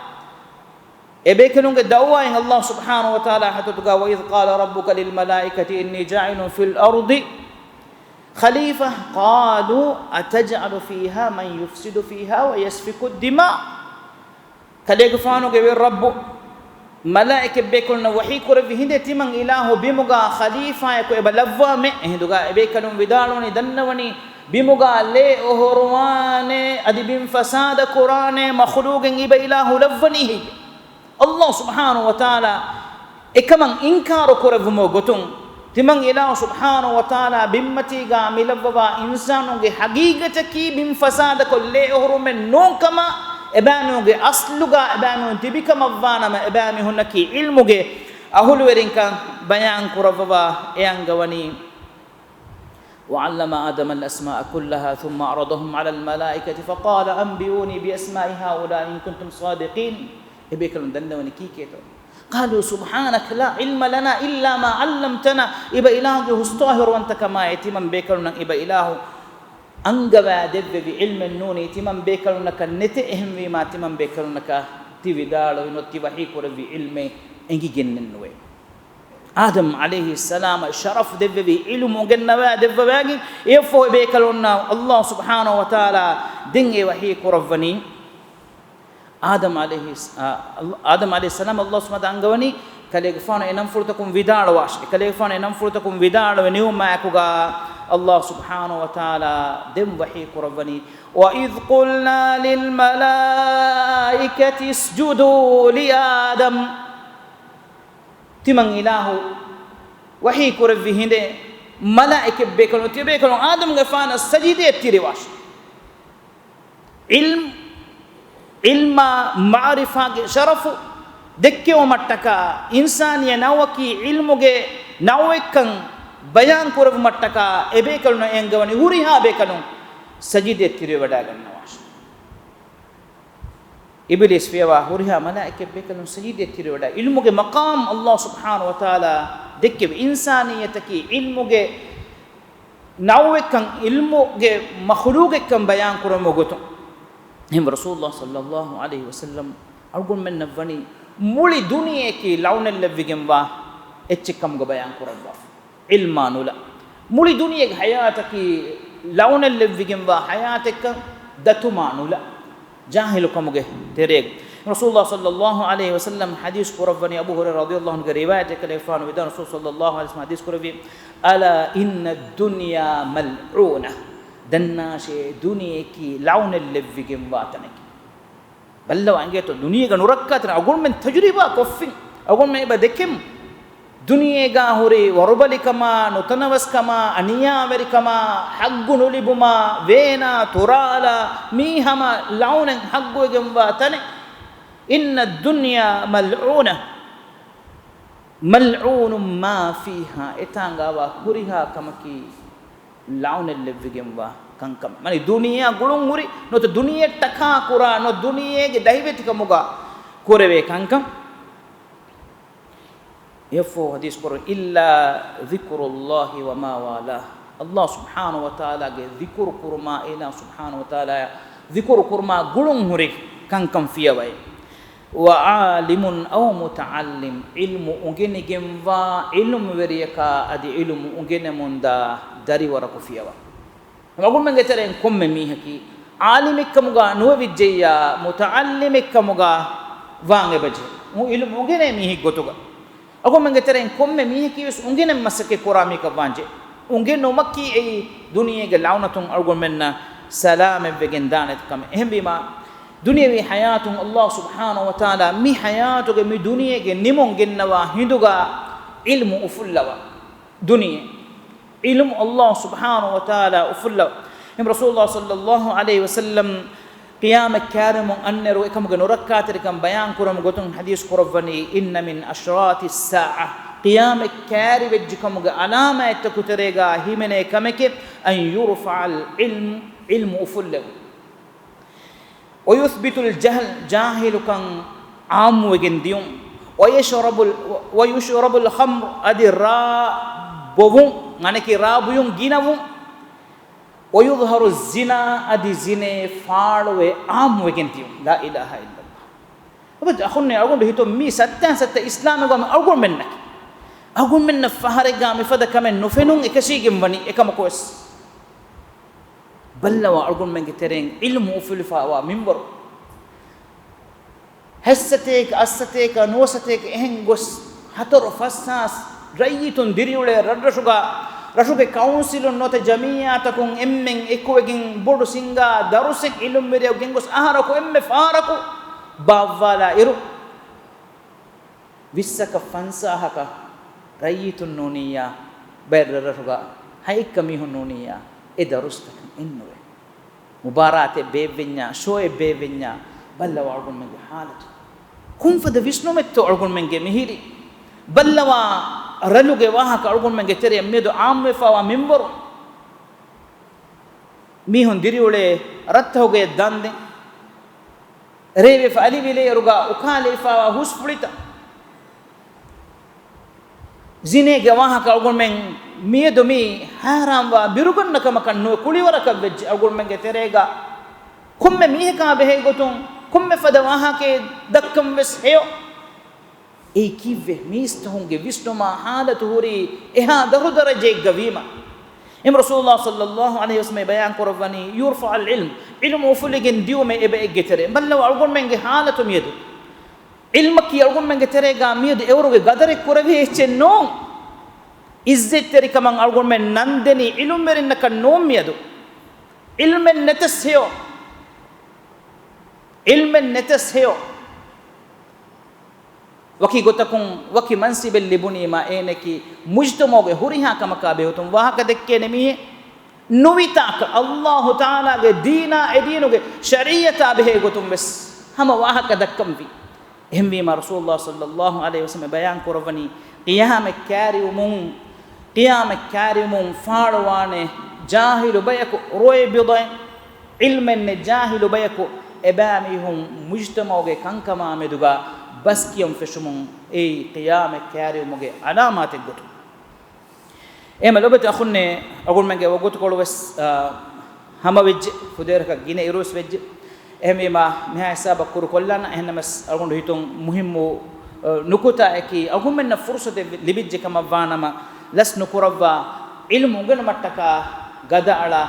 އެބޭކަލުންގެ ދައުވާއިން އައްލާހު ސުބްޙާނަހު ވަތަޢާލާ ޙަޟްރަތުގަ، وإذ قال ربك للملائكة إني جاعل في الأرض خليفة قالوا أتجعل فيها من يفسد فيها ويسفك الدماء. ކަލޭގެފާނުގެ ވެރި ރައްބު މަލާއިކަތް ބޭކަލުންނަށް ވަޙީ ކުރެއްވި ހިނދެއް، ތިމަން އިލާހު ބިމުގަ ޚަލީފާއަކު އެބަ ލައްވާމޭ. އެހިނދުގަ އެބޭކަލުން ވިދާޅުވަނީ، ދަންނަވަނީ ބިމުގަ ލޭ އޮހޮރުވާނޭ، އަދި ބިން ފަސާދަ ކުރާނޭ މަޚުލޫގެއް އިބަ އިލާހު ލައްވަނީ ހެއްޔެވެ؟ އައްލާހު ސުބްޙާނަހު ވަތަޢާލާ އެކަމަށް އިންކާރު ކުރެއްވުމުގެ ގޮތުން، ތިމަން އިލާހު ސުބްޙާނަހު ވަތަޢާލާ ބިންމަތީގަ މި ލައްވަވާ އިންސާނުންގެ ހަގީގަތަކީ ބިން ފަސާދަކޮށް ލޭ އޮހޮރުމެއް ނޫންކަމަށް، އެބައިމީހުންގެ އަސްލުގަ އެބައިމީހުން ތިބިކަމަށްވާނަމަ، އެބައިމީހުންނަކީ ޢިލްމުގެ އަހުލުވެރިންކަން ބަޔާން ކުރައްވަވާ އެ އަންގަވަނީ. وعلم آدم الأسماء كلها ثم عرضهم على الملائكة فقال أنبئوني بأسماء هؤلاء إن كنتم صادقين. އެބޭކަލުން ދަންނަވަނީ ކީކޭތޯ؟ قالوا سبحانك لا علم لنا إلا ما علمتنا. އިބަ އިލާހުގެ ހުސްތާހިރުވަންތަކަމާއި، ތިމަން ބޭކަލުންނަށް އިބަ އިލާހު އަންގަވާ ދެއްވެވި ޢިލްމެއް ނޫނީ ތިމަން ބޭކަލުންނަކަށް ނެތޭ. އެހެންވީމާ، ތިމަން ބޭކަލުންނަކަށް ތި ވިދާޅުވި ނުވަތަ ތި ވަޙީ ކުރެއްވި ޢިލްމެއް އެނގިގެންނެއްނުވޭ. އާދަމް ޢަލައިހިއްސަލާމަށް ޝަރަފް ދެއްވެވި ޢިލްމު އުނގެންނަވާ ދެއްވަވާގެން، އެއަށްފަހު އެބޭކަލުންނަށް އައްލާހު ސުބްޙާނަހު ވަތަޢާލާ ދެން އެ ވަޙީ ކުރައްވަނީ. އާދަމް ޢަލައިހި، އާ، އައްލާ، އާދަމް ޢަލައިހިއްސަލާމް އައްލާހު ސުބްޙާނަހު ވަތަޢާލާ އަންގަވަނީ، ކަލޭގެފާނު އެ ނަންފުޅުތަކުން ވިދާޅުވާށޭ. ކަލޭގެފާނު އެ ނަންފުޅުތަކުން ވިދާޅުވެ ނިމުމާއެކުގަ، އައްލާހު ސުބްޙާނަހު ވަތަޢާލާ ދެން ވަޙީ ކުރައްވަނީ، وإذ قلنا للملائكة اسجدوا لآدم. ތިމަން އިލާހު ވަޙީ ކުރެއްވި ހިނދެއް، މަލާއިކަތް ބޭކަލުން، ތިޔަބޭކަލުން އާދަމްގެފާނަށް ސަޖިދައަށް ތިރިވާށޭ. ޢިލްމް، ޢިލްމާ މަޢުރިފާގެ ޝަރަފު ދެއްކެވުމަށްޓަކާ، އިންސާނިއްޔަ ނައުއަކީ ޢިލްމުގެ ނައުއެއްކަން ބަޔާން ކުރެއްވުމަށްޓަކާ، އެބޭކަލުންނަށް އެ އަންގަވަނީ ހުރިހާ ބޭކަލުން ސަޖިދައަށް ތިރިވެވަޑައިގަންނަވާށޭ. އިބިލީސް ފިޔަވާ ހުރިހާ މަލާއިކަތް ބޭކަލުން ސަޖިދައަށް ތިރިވެވަޑައި، ޢިލްމުގެ މަޤާމް އައްލާހު ސުބްޙާނަހު ވަތަޢާލާ ދެއްކެވި، އިންސާނިއްޔަތަކީ ޢިލްމުގެ ނައުއެއްކަން، ޢިލްމުގެ މަޚުލޫގެއްކަން ބަޔާން ކުރުމުގެ ގޮތުން. އެހެން ރަސޫލުﷲ ޞައްލައްލާހު ޢަލައިހި ވަސައްލަމް އަޅުގަނޑުމެންނަށް ވަނީ މުޅި ދުނިޔެއަކީ ލަޢުނަތް ލެއްވިގެންވާ އެއްޗެއްކަމުގަ ބަޔާން ކުރައްވާފަ. ޢިލްމާ ނުލާ. މުޅި ދުނިޔޭގެ ޙަޔާތަކީ ލަޢުނަތް ލެއްވިގެންވާ ޙަޔާތެއްކަން ދަތުމާ ނުލާ. ޖާހިލުކަމުގެ ތެރޭގަ. ރަސޫލުﷲ ޞައްލައްލާހު ޢަލައިހި ވަސައްލަމް ޙަދީޘް ކުރައްވަނީ، އަބޫ ހުރައިރާ ރަޟިޔައްލާހު ޢަންހުގެ ރިވާޔަތެއް، ކަލޭގެފާނު ވިދާޅުވި، ރަސޫލު ޞައްލައްލާހު ޢަލައިހި ވަސައްލަމް ޙަދީޘް ކުރެއްވި، ألا إن الدنيا ملعونة. ދަންނާށޭ، ދުނިޔެއަކީ ލަޢުނަތް ލެއްވިގެންވާ ތަނެކޭ. ބައްލަވާ އިނގޭތޯ ދުނިޔޭގަ ނުރައްކާތެރި އަޅުގަނޑުމެން ތަޖުރިބާ ކޮށްފިން. އަޅުގަނޑުމެން އެބަ ދެކެމު. ދުނިޔޭގަ ހުރި ވަރުބަލިކަމާ، ނުތަނަވަސްކަމާ، އަނިޔާވެރިކަމާ، ޙައްގު ނުލިބުމާ، ވޭނާ، ތުރާލާ، މީ ހަމަ ލަޢުނަތް ޙައްގުވެގެންވާ ތަނެއް. إن الدنيا ملعونة. ملعون ما فيها، އެތާނގާވާ ހުރިހާ ކަމަކީ ލަޢުނަތް ލެއްވިގެންވާ ކަންކަމެއް. މަނި ދުނިޔެއާ ގުޅުން ހުރި، ނުވަތަ ދުނިޔެއަށް ޓަކާ ކުރާ، ނުވަތަ ދުނިޔޭގެ ދަހިވެތިކަމުގަ ކުރެވޭ ކަންކަން. އެއަށްފަހު ޙަދީޘް ކުރަން، إلا ذكر الله وما والاه. އައްލާހު ސުބްޙާނަހު ވަތަޢާލާގެ ޛިކުރު ކުރުމާ، އިލާހު ސުބްޙާނަހު ވަތަޢާލާއަށް ޛިކުރު ކުރުމާ ގުޅުން ހުރި ކަންކަން ފިޔަވައި. وعالم أو متعلم، ޢިލްމު އުނގެނިގެންވާ ޢިލްމުވެރިޔަކާ އަދި ޢިލްމު އުނގެނެމުންދާ ދަރިވަރަކު ފިޔަވާ. އަޅުގަނޑުމެންގެ ތެރެއިން ކޮންމެ މީހަކީ ޢާލިމެއްކަމުގަ ނުވެވިއްޖެއްޔާ، މުތަޢައްލިމެއްކަމުގަ ވާން އެބަޖެހޭ. ޢިލްމު އުނގެނޭ މީހެއް ގޮތުގަ. އަޅުގަނޑުމެންގެ ތެރެއިން ކޮންމެ މީހަކީވެސް އުނގެނެން މަސައްކަތް ކުރާ މީހަކަށް ވާންޖެހޭ. އުނގެނުމަކީ އެއީ ދުނިޔޭގެ ލަޢުނަތުން އަޅުގަނޑުމެންނަށް ސަލާމަތްވެގެން ދާނެތި ކަމެއް. އެހެންވީމާ، ދުނިޔަވީ ޙަޔާތުން އައްލާހު ސުބްޙާނަހު ވަތަޢާލާ މި ޙަޔާތުގެ މި ދުނިޔޭގެ ނިމުން ގެންނަވާ ހިނދުގަ ޢިލްމު އުފުއްލަވާ. ދުނިޔެ ޢިލްމު އައްލާހު ސުބްޙާނަހު ވަތަޢާލާ އުފުއްލަވާ. އެހެން ރަސޫލުﷲ ޞައްލައްލާހު ޢަލައިހި ވަސައްލަމް ޤިޔާމަތް ކައިރިވުމުން އަންނައިރު އެކަމުގެ ނުރައްކާތެރިކަން ބަޔާން ކުރުމުގެ ގޮތުން ޙަދީޘް ކުރައްވަނީ، إن من أشراط الساعة ޤިޔާމަތް ކައިރިވެއްޖެކަމުގެ ޢަލާމާތްތަކުގެ ތެރޭގަ ހިމެނޭ ކަމެކޭ، أن يرفع العلم، ޢިލްމު އުފުއްލެވުން. ويثبت الجهل، ޖާހިލުކަން ޢާއްމުވެގެން ދިޔުން. ويشرب ال، ويشرب الخمر، އަދި ރާ ބޮވުން، އަނެކީ ރާ ބުއިން ގިނަވުން. ويظهر الزنا، އަދި ޒިނޭ ފާޅުވެ ޢާއްމުވެގެން ދިޔުން. لا إله إلا الله. އަބަދު އަޚުންނޭ، އަޅުގަނޑު ހިތުން މީ ސައްތާ ސައްތަ އިސްލާމެއްގަ އަޅުގަނޑުމެންނަކީ، އަޅުގަނޑުމެންނަށް ފަހަރެއްގަ މިފަދަ ކަމެއް ނުފެނުން އެކަށީގެން ވަނީ. އެކަމަކުވެސް ބައްލަވާ އަޅުގަނޑުމެންގެ ތެރެއިން ޢިލްމު އުފުލިފައިވާ މިންވަރު. ހަތްސަތޭކަ، އަށްސަތޭކަ، ނުވަސަތޭކަ އެހެން ގޮސް ހަތަރު ފަސް ހާސް ރައްޔިތުން ދިރިއުޅޭ ރަށްރަށުގަ، ރަށުގެ ކައުންސިލުން ނުވަތަ ޖަމިއްޔާތަކުން އެންމެން އެކުވެގެން ބޮޑު ސިންގާ ދަރުސެއް ޢިލްމުވެރިޔަކު ގެންގޮސް އަހަރަކު އެންމެ ފަހަރަކު ބާއްވާލާ އިރު، ވިއްސަކަށް ފަންސާހަކަށް ރައްޔިތުން ނޫނިއްޔާ، ބައެއް ރަށްރަށުގަ ހައެއްކަ މީހުން ނޫނިއްޔާ، އެ ދަރުސްތަކެއް އެއްނުވޭ. މުބާރާތެއް ބޭއްވެންޏާ، ޝޯއެއް ބޭއްވެންޏާ، ބައްލަވާ އަޅުގަނޑުމެންގެ ޙާލަތު. ކޮންފަދަ ވިސްނުމެއްތޯ އަޅުގަނޑުމެންގެ މިހިރީ؟ ބައްލަވާ ރަށުގެ ވާހަކަ އަޅުގަނޑުމެންގެ ތެރެއަށް މިއަދު ޢާއްމުވެފައިވާ މިންވަރު. މީހުން ދިރިއުޅޭ ރަށްތަކުގެ ދަންދެން، ރޭވިފަ އަލިވިލޭއިރުގަ އުކާލެވިފައިވާ ހުސްފުޅިތައް، ޒިނޭގެ ވާހަކަ އަޅުގަނޑުމެން މިއަދު މީ ހައިރާންވާ ބިރުގަންނަ ކަމަކަށް ނުވެ، ކުޅިވަރަކަށް ވެއްޖެ އަޅުގަނޑުމެންގެ ތެރޭގަ. ކޮންމެ މީހަކާ ބެހޭ ގޮތުން، ކޮންމެ ފަދަ ވާހަކައެއް ދައްކަން ވެސް ހެޔޮ. އެއީ ކީއްވެ؟ މީސްތަކުންގެ ވިސްނުމާ ޙާލަތު ހުރީ އެހާ ދަށު ދަރަޖައެއްގަ ވީމަ. އެހެން ރަސޫލުﷲ ޞައްލަﷲ ޢަލައިހި ވަސައްލަމަ ބަޔާން ކުރައްވަނީ، يرفع العلم، ޢިލްމު އުފުލިގެން ދިޔުމޭ އެބައެއްގެ ތެރޭ. ބައްލަވާ އަޅުގަނޑުމެންގެ ޙާލަތު މިއަދު. ޢިލްމަކީ އަޅުގަނޑުމެންގެ ތެރޭގަ މިއަދު އެވަރުގެ ގަދަރެއް ކުރެވޭ އެއްޗެއް ނޫން. ޢިއްޒަތްތެރިކަމަށް އަޅުގަނޑުމެން ނަންދެނީ ޢިލްމުވެރިންނަކަށް ނޫން މިއަދު. ޢިލްމެއް ނެތަސް ހެޔޮ. ޢިލްމެއް ނެތަސް ހެޔޮ. ވަކި ގޮތަކުން ވަކި މަންސިބެއް ލިބުނީމާ އޭނައަކީ މުޖްތަމަޢުގެ ހުރިހާ ކަމަކާ ބެހޭގޮތުން ވާހަކަ ދެއްކޭނެ މީހެއް. ނުވިތާކަށް ﷲ ތަޢާލާގެ ދީނާ އެދީނުގެ ޝަރީޢަތާ ބެހޭގޮތުން ވެސް ހަމަ ވާހަކަ ދައްކަންވީ. އެހެންވީމާ ރަސޫލުﷲ ޞައްލަﷲ ޢަލައިހި ވަސައްލަމަ ބަޔާން ކުރައްވަނީ، ޤިޔާމަތް ކައިރިވުމުން، ޤިޔާމަތް ކައިރިވުމުން ފާޅުވާނެ ޖާހިލު ބަޔަކު ރޯވިޟައެއް، ޢިލްމެއް ނެތް ޖާހިލު ބަޔަކު އެބައިމީހުން މުޖްތަމަޢުގެ ކަންކަމާ މެދުގަ ބަސްކިޔަން ފެށުމުން އެއީ ޤިޔާމަތް ކައިރިވުމުގެ ޢަލާމާތެއް ގޮތުން. އެހެންމެ ލޮބުވެތި އަޚުންނޭ، އަޅުގަނޑުމެންގެ ވަގުތުކޮޅު ވެސް، އާ، ހަމަވެއްޖެ، ފުދޭވަރަކަށް ގިނަ އިރުވެސް ވެއްޖެ. އެހެންވީމާ، މިހާ ހިސާބަށް ކުރުކޮށްލާނަން. އެހެންނަމަވެސް، އަޅުގަނޑު ހިތުން މުހިއްމު، އަ، ނުކުތާއަކީ، އަޅުގަނޑުމެންނަށް ފުރުޞަތެއް ލިބިއްޖެ ކަމަށްވާނަމަ، ލަސް ނުކުރައްވާ، ޢިލްމު އުނގެނުމަށްޓަކާ ގަދައަޅާ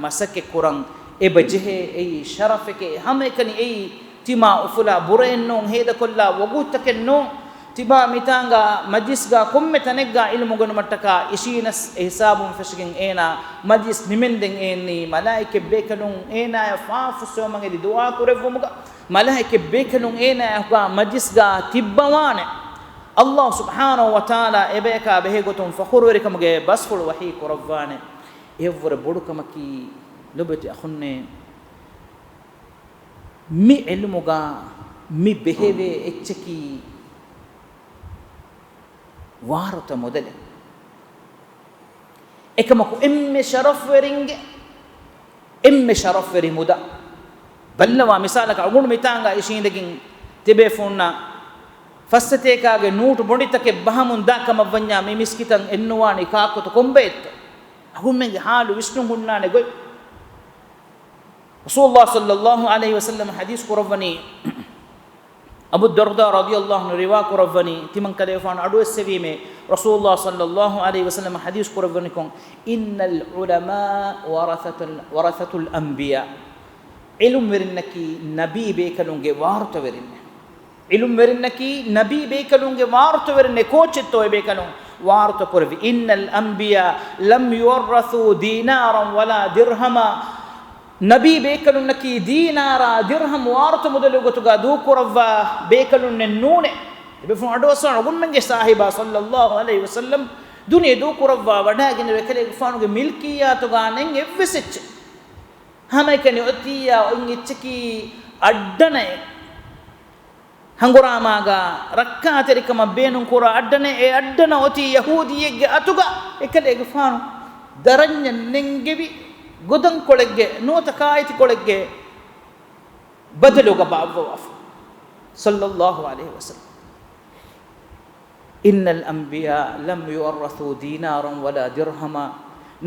މަސައްކަތް ކުރަން އެބަ ޖެހޭ. އެއީ ޝަރަފެކޭ. ހަމައެކަނި އެއީ ތިމާ އުފުލާ ބުރައެއްނޫން، ހޭދަކޮށްލާ ވަގުތުތަކެއްނޫން. ތިބާ މިތާނގާ މަޖިލިސްގާ ކޮންމެ ތަނެއްގާ ޢިލްމު އުނގެނުމަށްޓަކާ އިށީނަސް، އެ ހިސާބުން ފެށިގެން އޭނާ މަޖިލިސް ނިމެންދެން އެއްނީ، މަލާއިކަތް ބޭކަލުން އޭނާޔަށް ފާފަ ފުއްސެވުމަށް އެދި ދުޢާ ކުރެއްވުމުގަ، މަލާއިކަތް ބޭކަލުން އޭނާޔާ މަޖިލިސްގާ ތިއްބަވާނެ. ﷲ ސުބްޙާނަހޫ ވަތަޢާލާ އެބަޔަކާ ބެހޭގޮތުން ފަޚުރުވެރިކަމުގެ ބަސްފުޅު ވަޙީ ކުރައްވާނެ. އެއަށްވުރެ ބޮޑު ކަމަކީ، ލޮބުވެތި އަޚުންނޭ، މި ޢިލްމުގަ މި ބެހެވޭ އެއްޗަކީ ވާރުތަ މުދަލެއް. އެކަމަކު އެންމެ ޝަރަފްވެރިންގެ އެންމެ ޝަރަފްވެރި މުދާ. ބައްލަވާ މިސާލަކަށް، އަޅުގަނޑު މިތާނގަ އިށީނދެގެން ތިބޭފުޅުންނަށް ފައްސަތޭކާގެ ނޫޓު ބޮނޑިތަކެއް ބަހަމުން ދާ ކަމަށްވަންޏާ، މި މިސްކިތަށް އެއްނުވާނީ ކާކުތަ ކޮންބައެއްތަ؟ އަޅުގަނޑުމެންގެ ޙާލު ވިސްނުން ހުންނާނެ ގޮތް. ރަސޫލުﷲ ޞައްލަﷲ ޢަލައިހި ވަސައްލަމަ ޙަދީޘް ކުރައްވަނީ، އަބޫ ދަރްދާ ރަޟިޔަﷲ ޢަންހު ރިވާ ކުރައްވަނީ، ތިމަންކަލޭގެފާނު އަޑުއެއްސެވީމޭ، ރަސޫލުﷲ ޞައްލަﷲ ޢަލައިހި ވަސައްލަމަ ޙަދީޘް ކުރައްވަނިކޮށް، إن العلماء ورثة، ورثة الأنبياء. ޢިލްމުވެރިންނަކީ ނަބީ ބޭކަލުންގެ ވާރުތަވެރިންނޭ. ޢިލްމުވެރިންނަކީ ނަބީ ބޭކަލުންގެ ވާރުތަވެރިންނޭ. ކޯޗެއްތޯ އެބޭކަލުން ވާރުތަ ކުރެއްވި؟ إن الأنبياء لم يورثوا دينارا ولا درهما. ނަބީ ބޭކަލުންނަކީ ދީނާރާ ދިރްހަމް ވާރުތަ މުދަލު ގޮތުގަ ދޫކުރައްވާ ބޭކަލުންނެއް ނޫނޭ. އެބޭފުޅުން އަޑުއައްސަވާ އަޅުގަނޑުމެންގެ ސާހިބާ ޞައްލަﷲ ޢަލައިހި ވަސައްލަމް ދުނިޔެ ދޫކުރައްވާ ވަޑައިގެން އެކަލޭގެފާނުގެ މިލްކިއްޔާތުގަ ނެތް އެއްވެސް އެއްޗެއް. ހަމައެކަނި އޮތިއްޔާ އޮތް އެއްޗަކީ އައްޑަނައެއް. ހަނގުރާމާގާ ރައްކާތެރިކަމަށް ބޭނުންކުރާ އައްޑަނެއް، އެ އައްޑަނަށް އޮތީ ޔަހޫދީއެއްގެ އަތުގަ އެކަލޭގެފާނު ދަރަންޏަށް ނެންގެވި ގޮދަންކޮޅެއްގެ ނުވަތަ ކާއެތިކޮޅެއްގެ ބަދަލުގަ ބާއްވަވާފަ. ޞައްލައްލާހު ޢަލައިހި ވަސައްލަމް. إن الأنبياء لم يورثوا دينارا ولا درهما.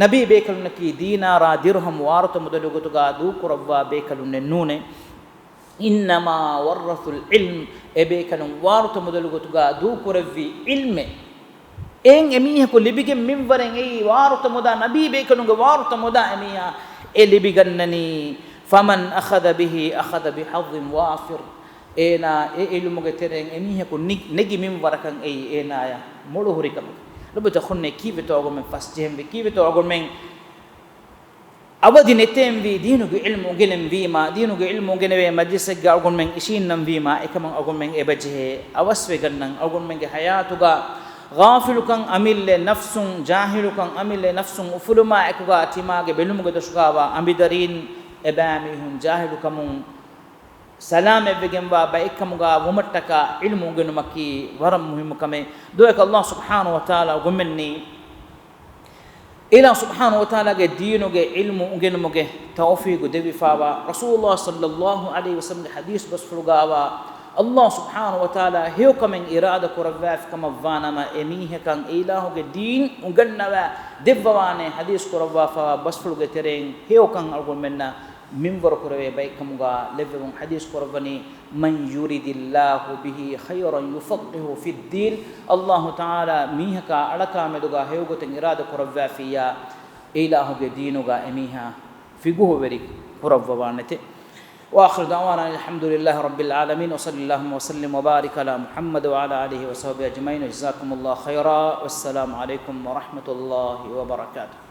ނަބީ ބޭކަލުންނަކީ ދީނާރާ ދިރުހަމް ވާރުތަ މުދަލު ގޮތުގަ ދޫކުރައްވާ ބޭކަލުންނެއް ނޫނޭ. إنما ورثوا العلم، އެބޭކަލުން ވާރުތަ މުދަލު ގޮތުގަ ދޫކުރެއްވީ ޢިލްމެއް. އެއިން އެމީހަކު ލިބިގެން މިންވަރެއް އެއީ ވާރުތަ މުދާ، ނަބީ ބޭކަލުންގެ ވާރުތަ މުދާ އެމީހާ އެ ލިބިގަންނަނީ. فمن أخذ به أخذ بحظ وافر. އޭނާ އެ ޢިލްމުގެ ތެރެއިން އެމީހަކު ނި-، ނެގި މިންވަރަކަށް އެއީ އޭނާޔަށް މޮޅު ހުރި ކަމެއް. ލޮބުވެތި އަޚުންނޭ، ކީއްވެތޯ އަޅުގަނޑުމެން ފަސްޖެހެންވީ؟ ކީއްވެތޯ އަޅުގަނޑުމެން އަވަދި ނެތޭންވީ؟ ދީނުގެ ޢިލްމު އުނގެނެންވީމާ، ދީނުގެ ޢިލްމު އުނގެނެވޭ މަޖްލިސެއްގަ އަޅުގަނޑުމެން އިށީންނަންވީމާ، އެކަމަށް އަޅުގަނޑުމެން އެބަޖެހޭ އަވަސްވެގަންނަން. އަޅުގަނޑުމެންގެ ޙަޔާތުގަ ޣާފިލުކަން އަމިއްލަ ނަފްސުން، ޖާހިލުކަން އަމިއްލަ ނަފްސުން އުފުލުމާ އެކުގަ ތިމާގެ ބެލުމުގެ ދޮށުގަވާ އަނބިދަރީން، އެބައިމީހުން ޖާހިލުކަމުން ސަލާމަތްވެގެންވާ ބައެއްކަމުގަ ވުމަށްޓަކާ ޢިލްމު އުނގެނުމަކީ ވަރަށް މުހިއްމު ކަމެއް. ދުވަހަކަށް ﷲ ސުބްޙާނަހޫ ވަތަޢާލާ އުނގެންވަނީ، އިލާހު ސުބްޙާނަހޫ ވަތަޢާލާގެ ދީނުގެ ޢިލްމު އުނގެނުމުގެ ތައުފީޤު ދެއްވިފައިވާ، ރަސޫލުﷲ ޞައްލައްލާހު ޢަލައިހި ވަސައްލަމްގެ ޙަދީޘް ބަސްފުޅުގައިވާ، ﷲ ސުބްޙާނަހޫ ވަތަޢާލާ ހެޔޮކަމެއް އިރާދަ ކުރައްވާފި ކަމަށްވާނަމަ، އެމީހަކަށް އެ އިލާހުގެ ދީން އުނގަންނަވާ ދެއްވަވާނެ. ޙަދީޘް ކުރައްވާފައިވާ ބަސްފުޅުގެ ތެރެއިން ހެޔޮކަން އަޅުގަނޑުމެންނަށް މިންވަރު ކުރެވޭ ބައެއްކަމުގަ ލެއްވެވުން. ޙަދީޘް ކުރައްވަނީ، من يرد الله به خيرا يفقهه في الدين. ﷲ ތަޢާލާ މީހަކާ އަޅަކާމެދުގަ ހެޔޮގޮތެއް އިރާދަ ކުރައްވާފިއްޔާ، އެ އިލާހުގެ ދީނުގަ އެމީހާ ފިޤުހުވެރި ކުރައްވަވާނެތެ. وآخر دعوانا أن الحمد لله رب العالمين، وصلى اللهم وسلم وبارك على محمد وعلى آله وصحبه أجمعين، وجزاكم الله خيرا، والسلام عليكم ورحمة الله وبركاته.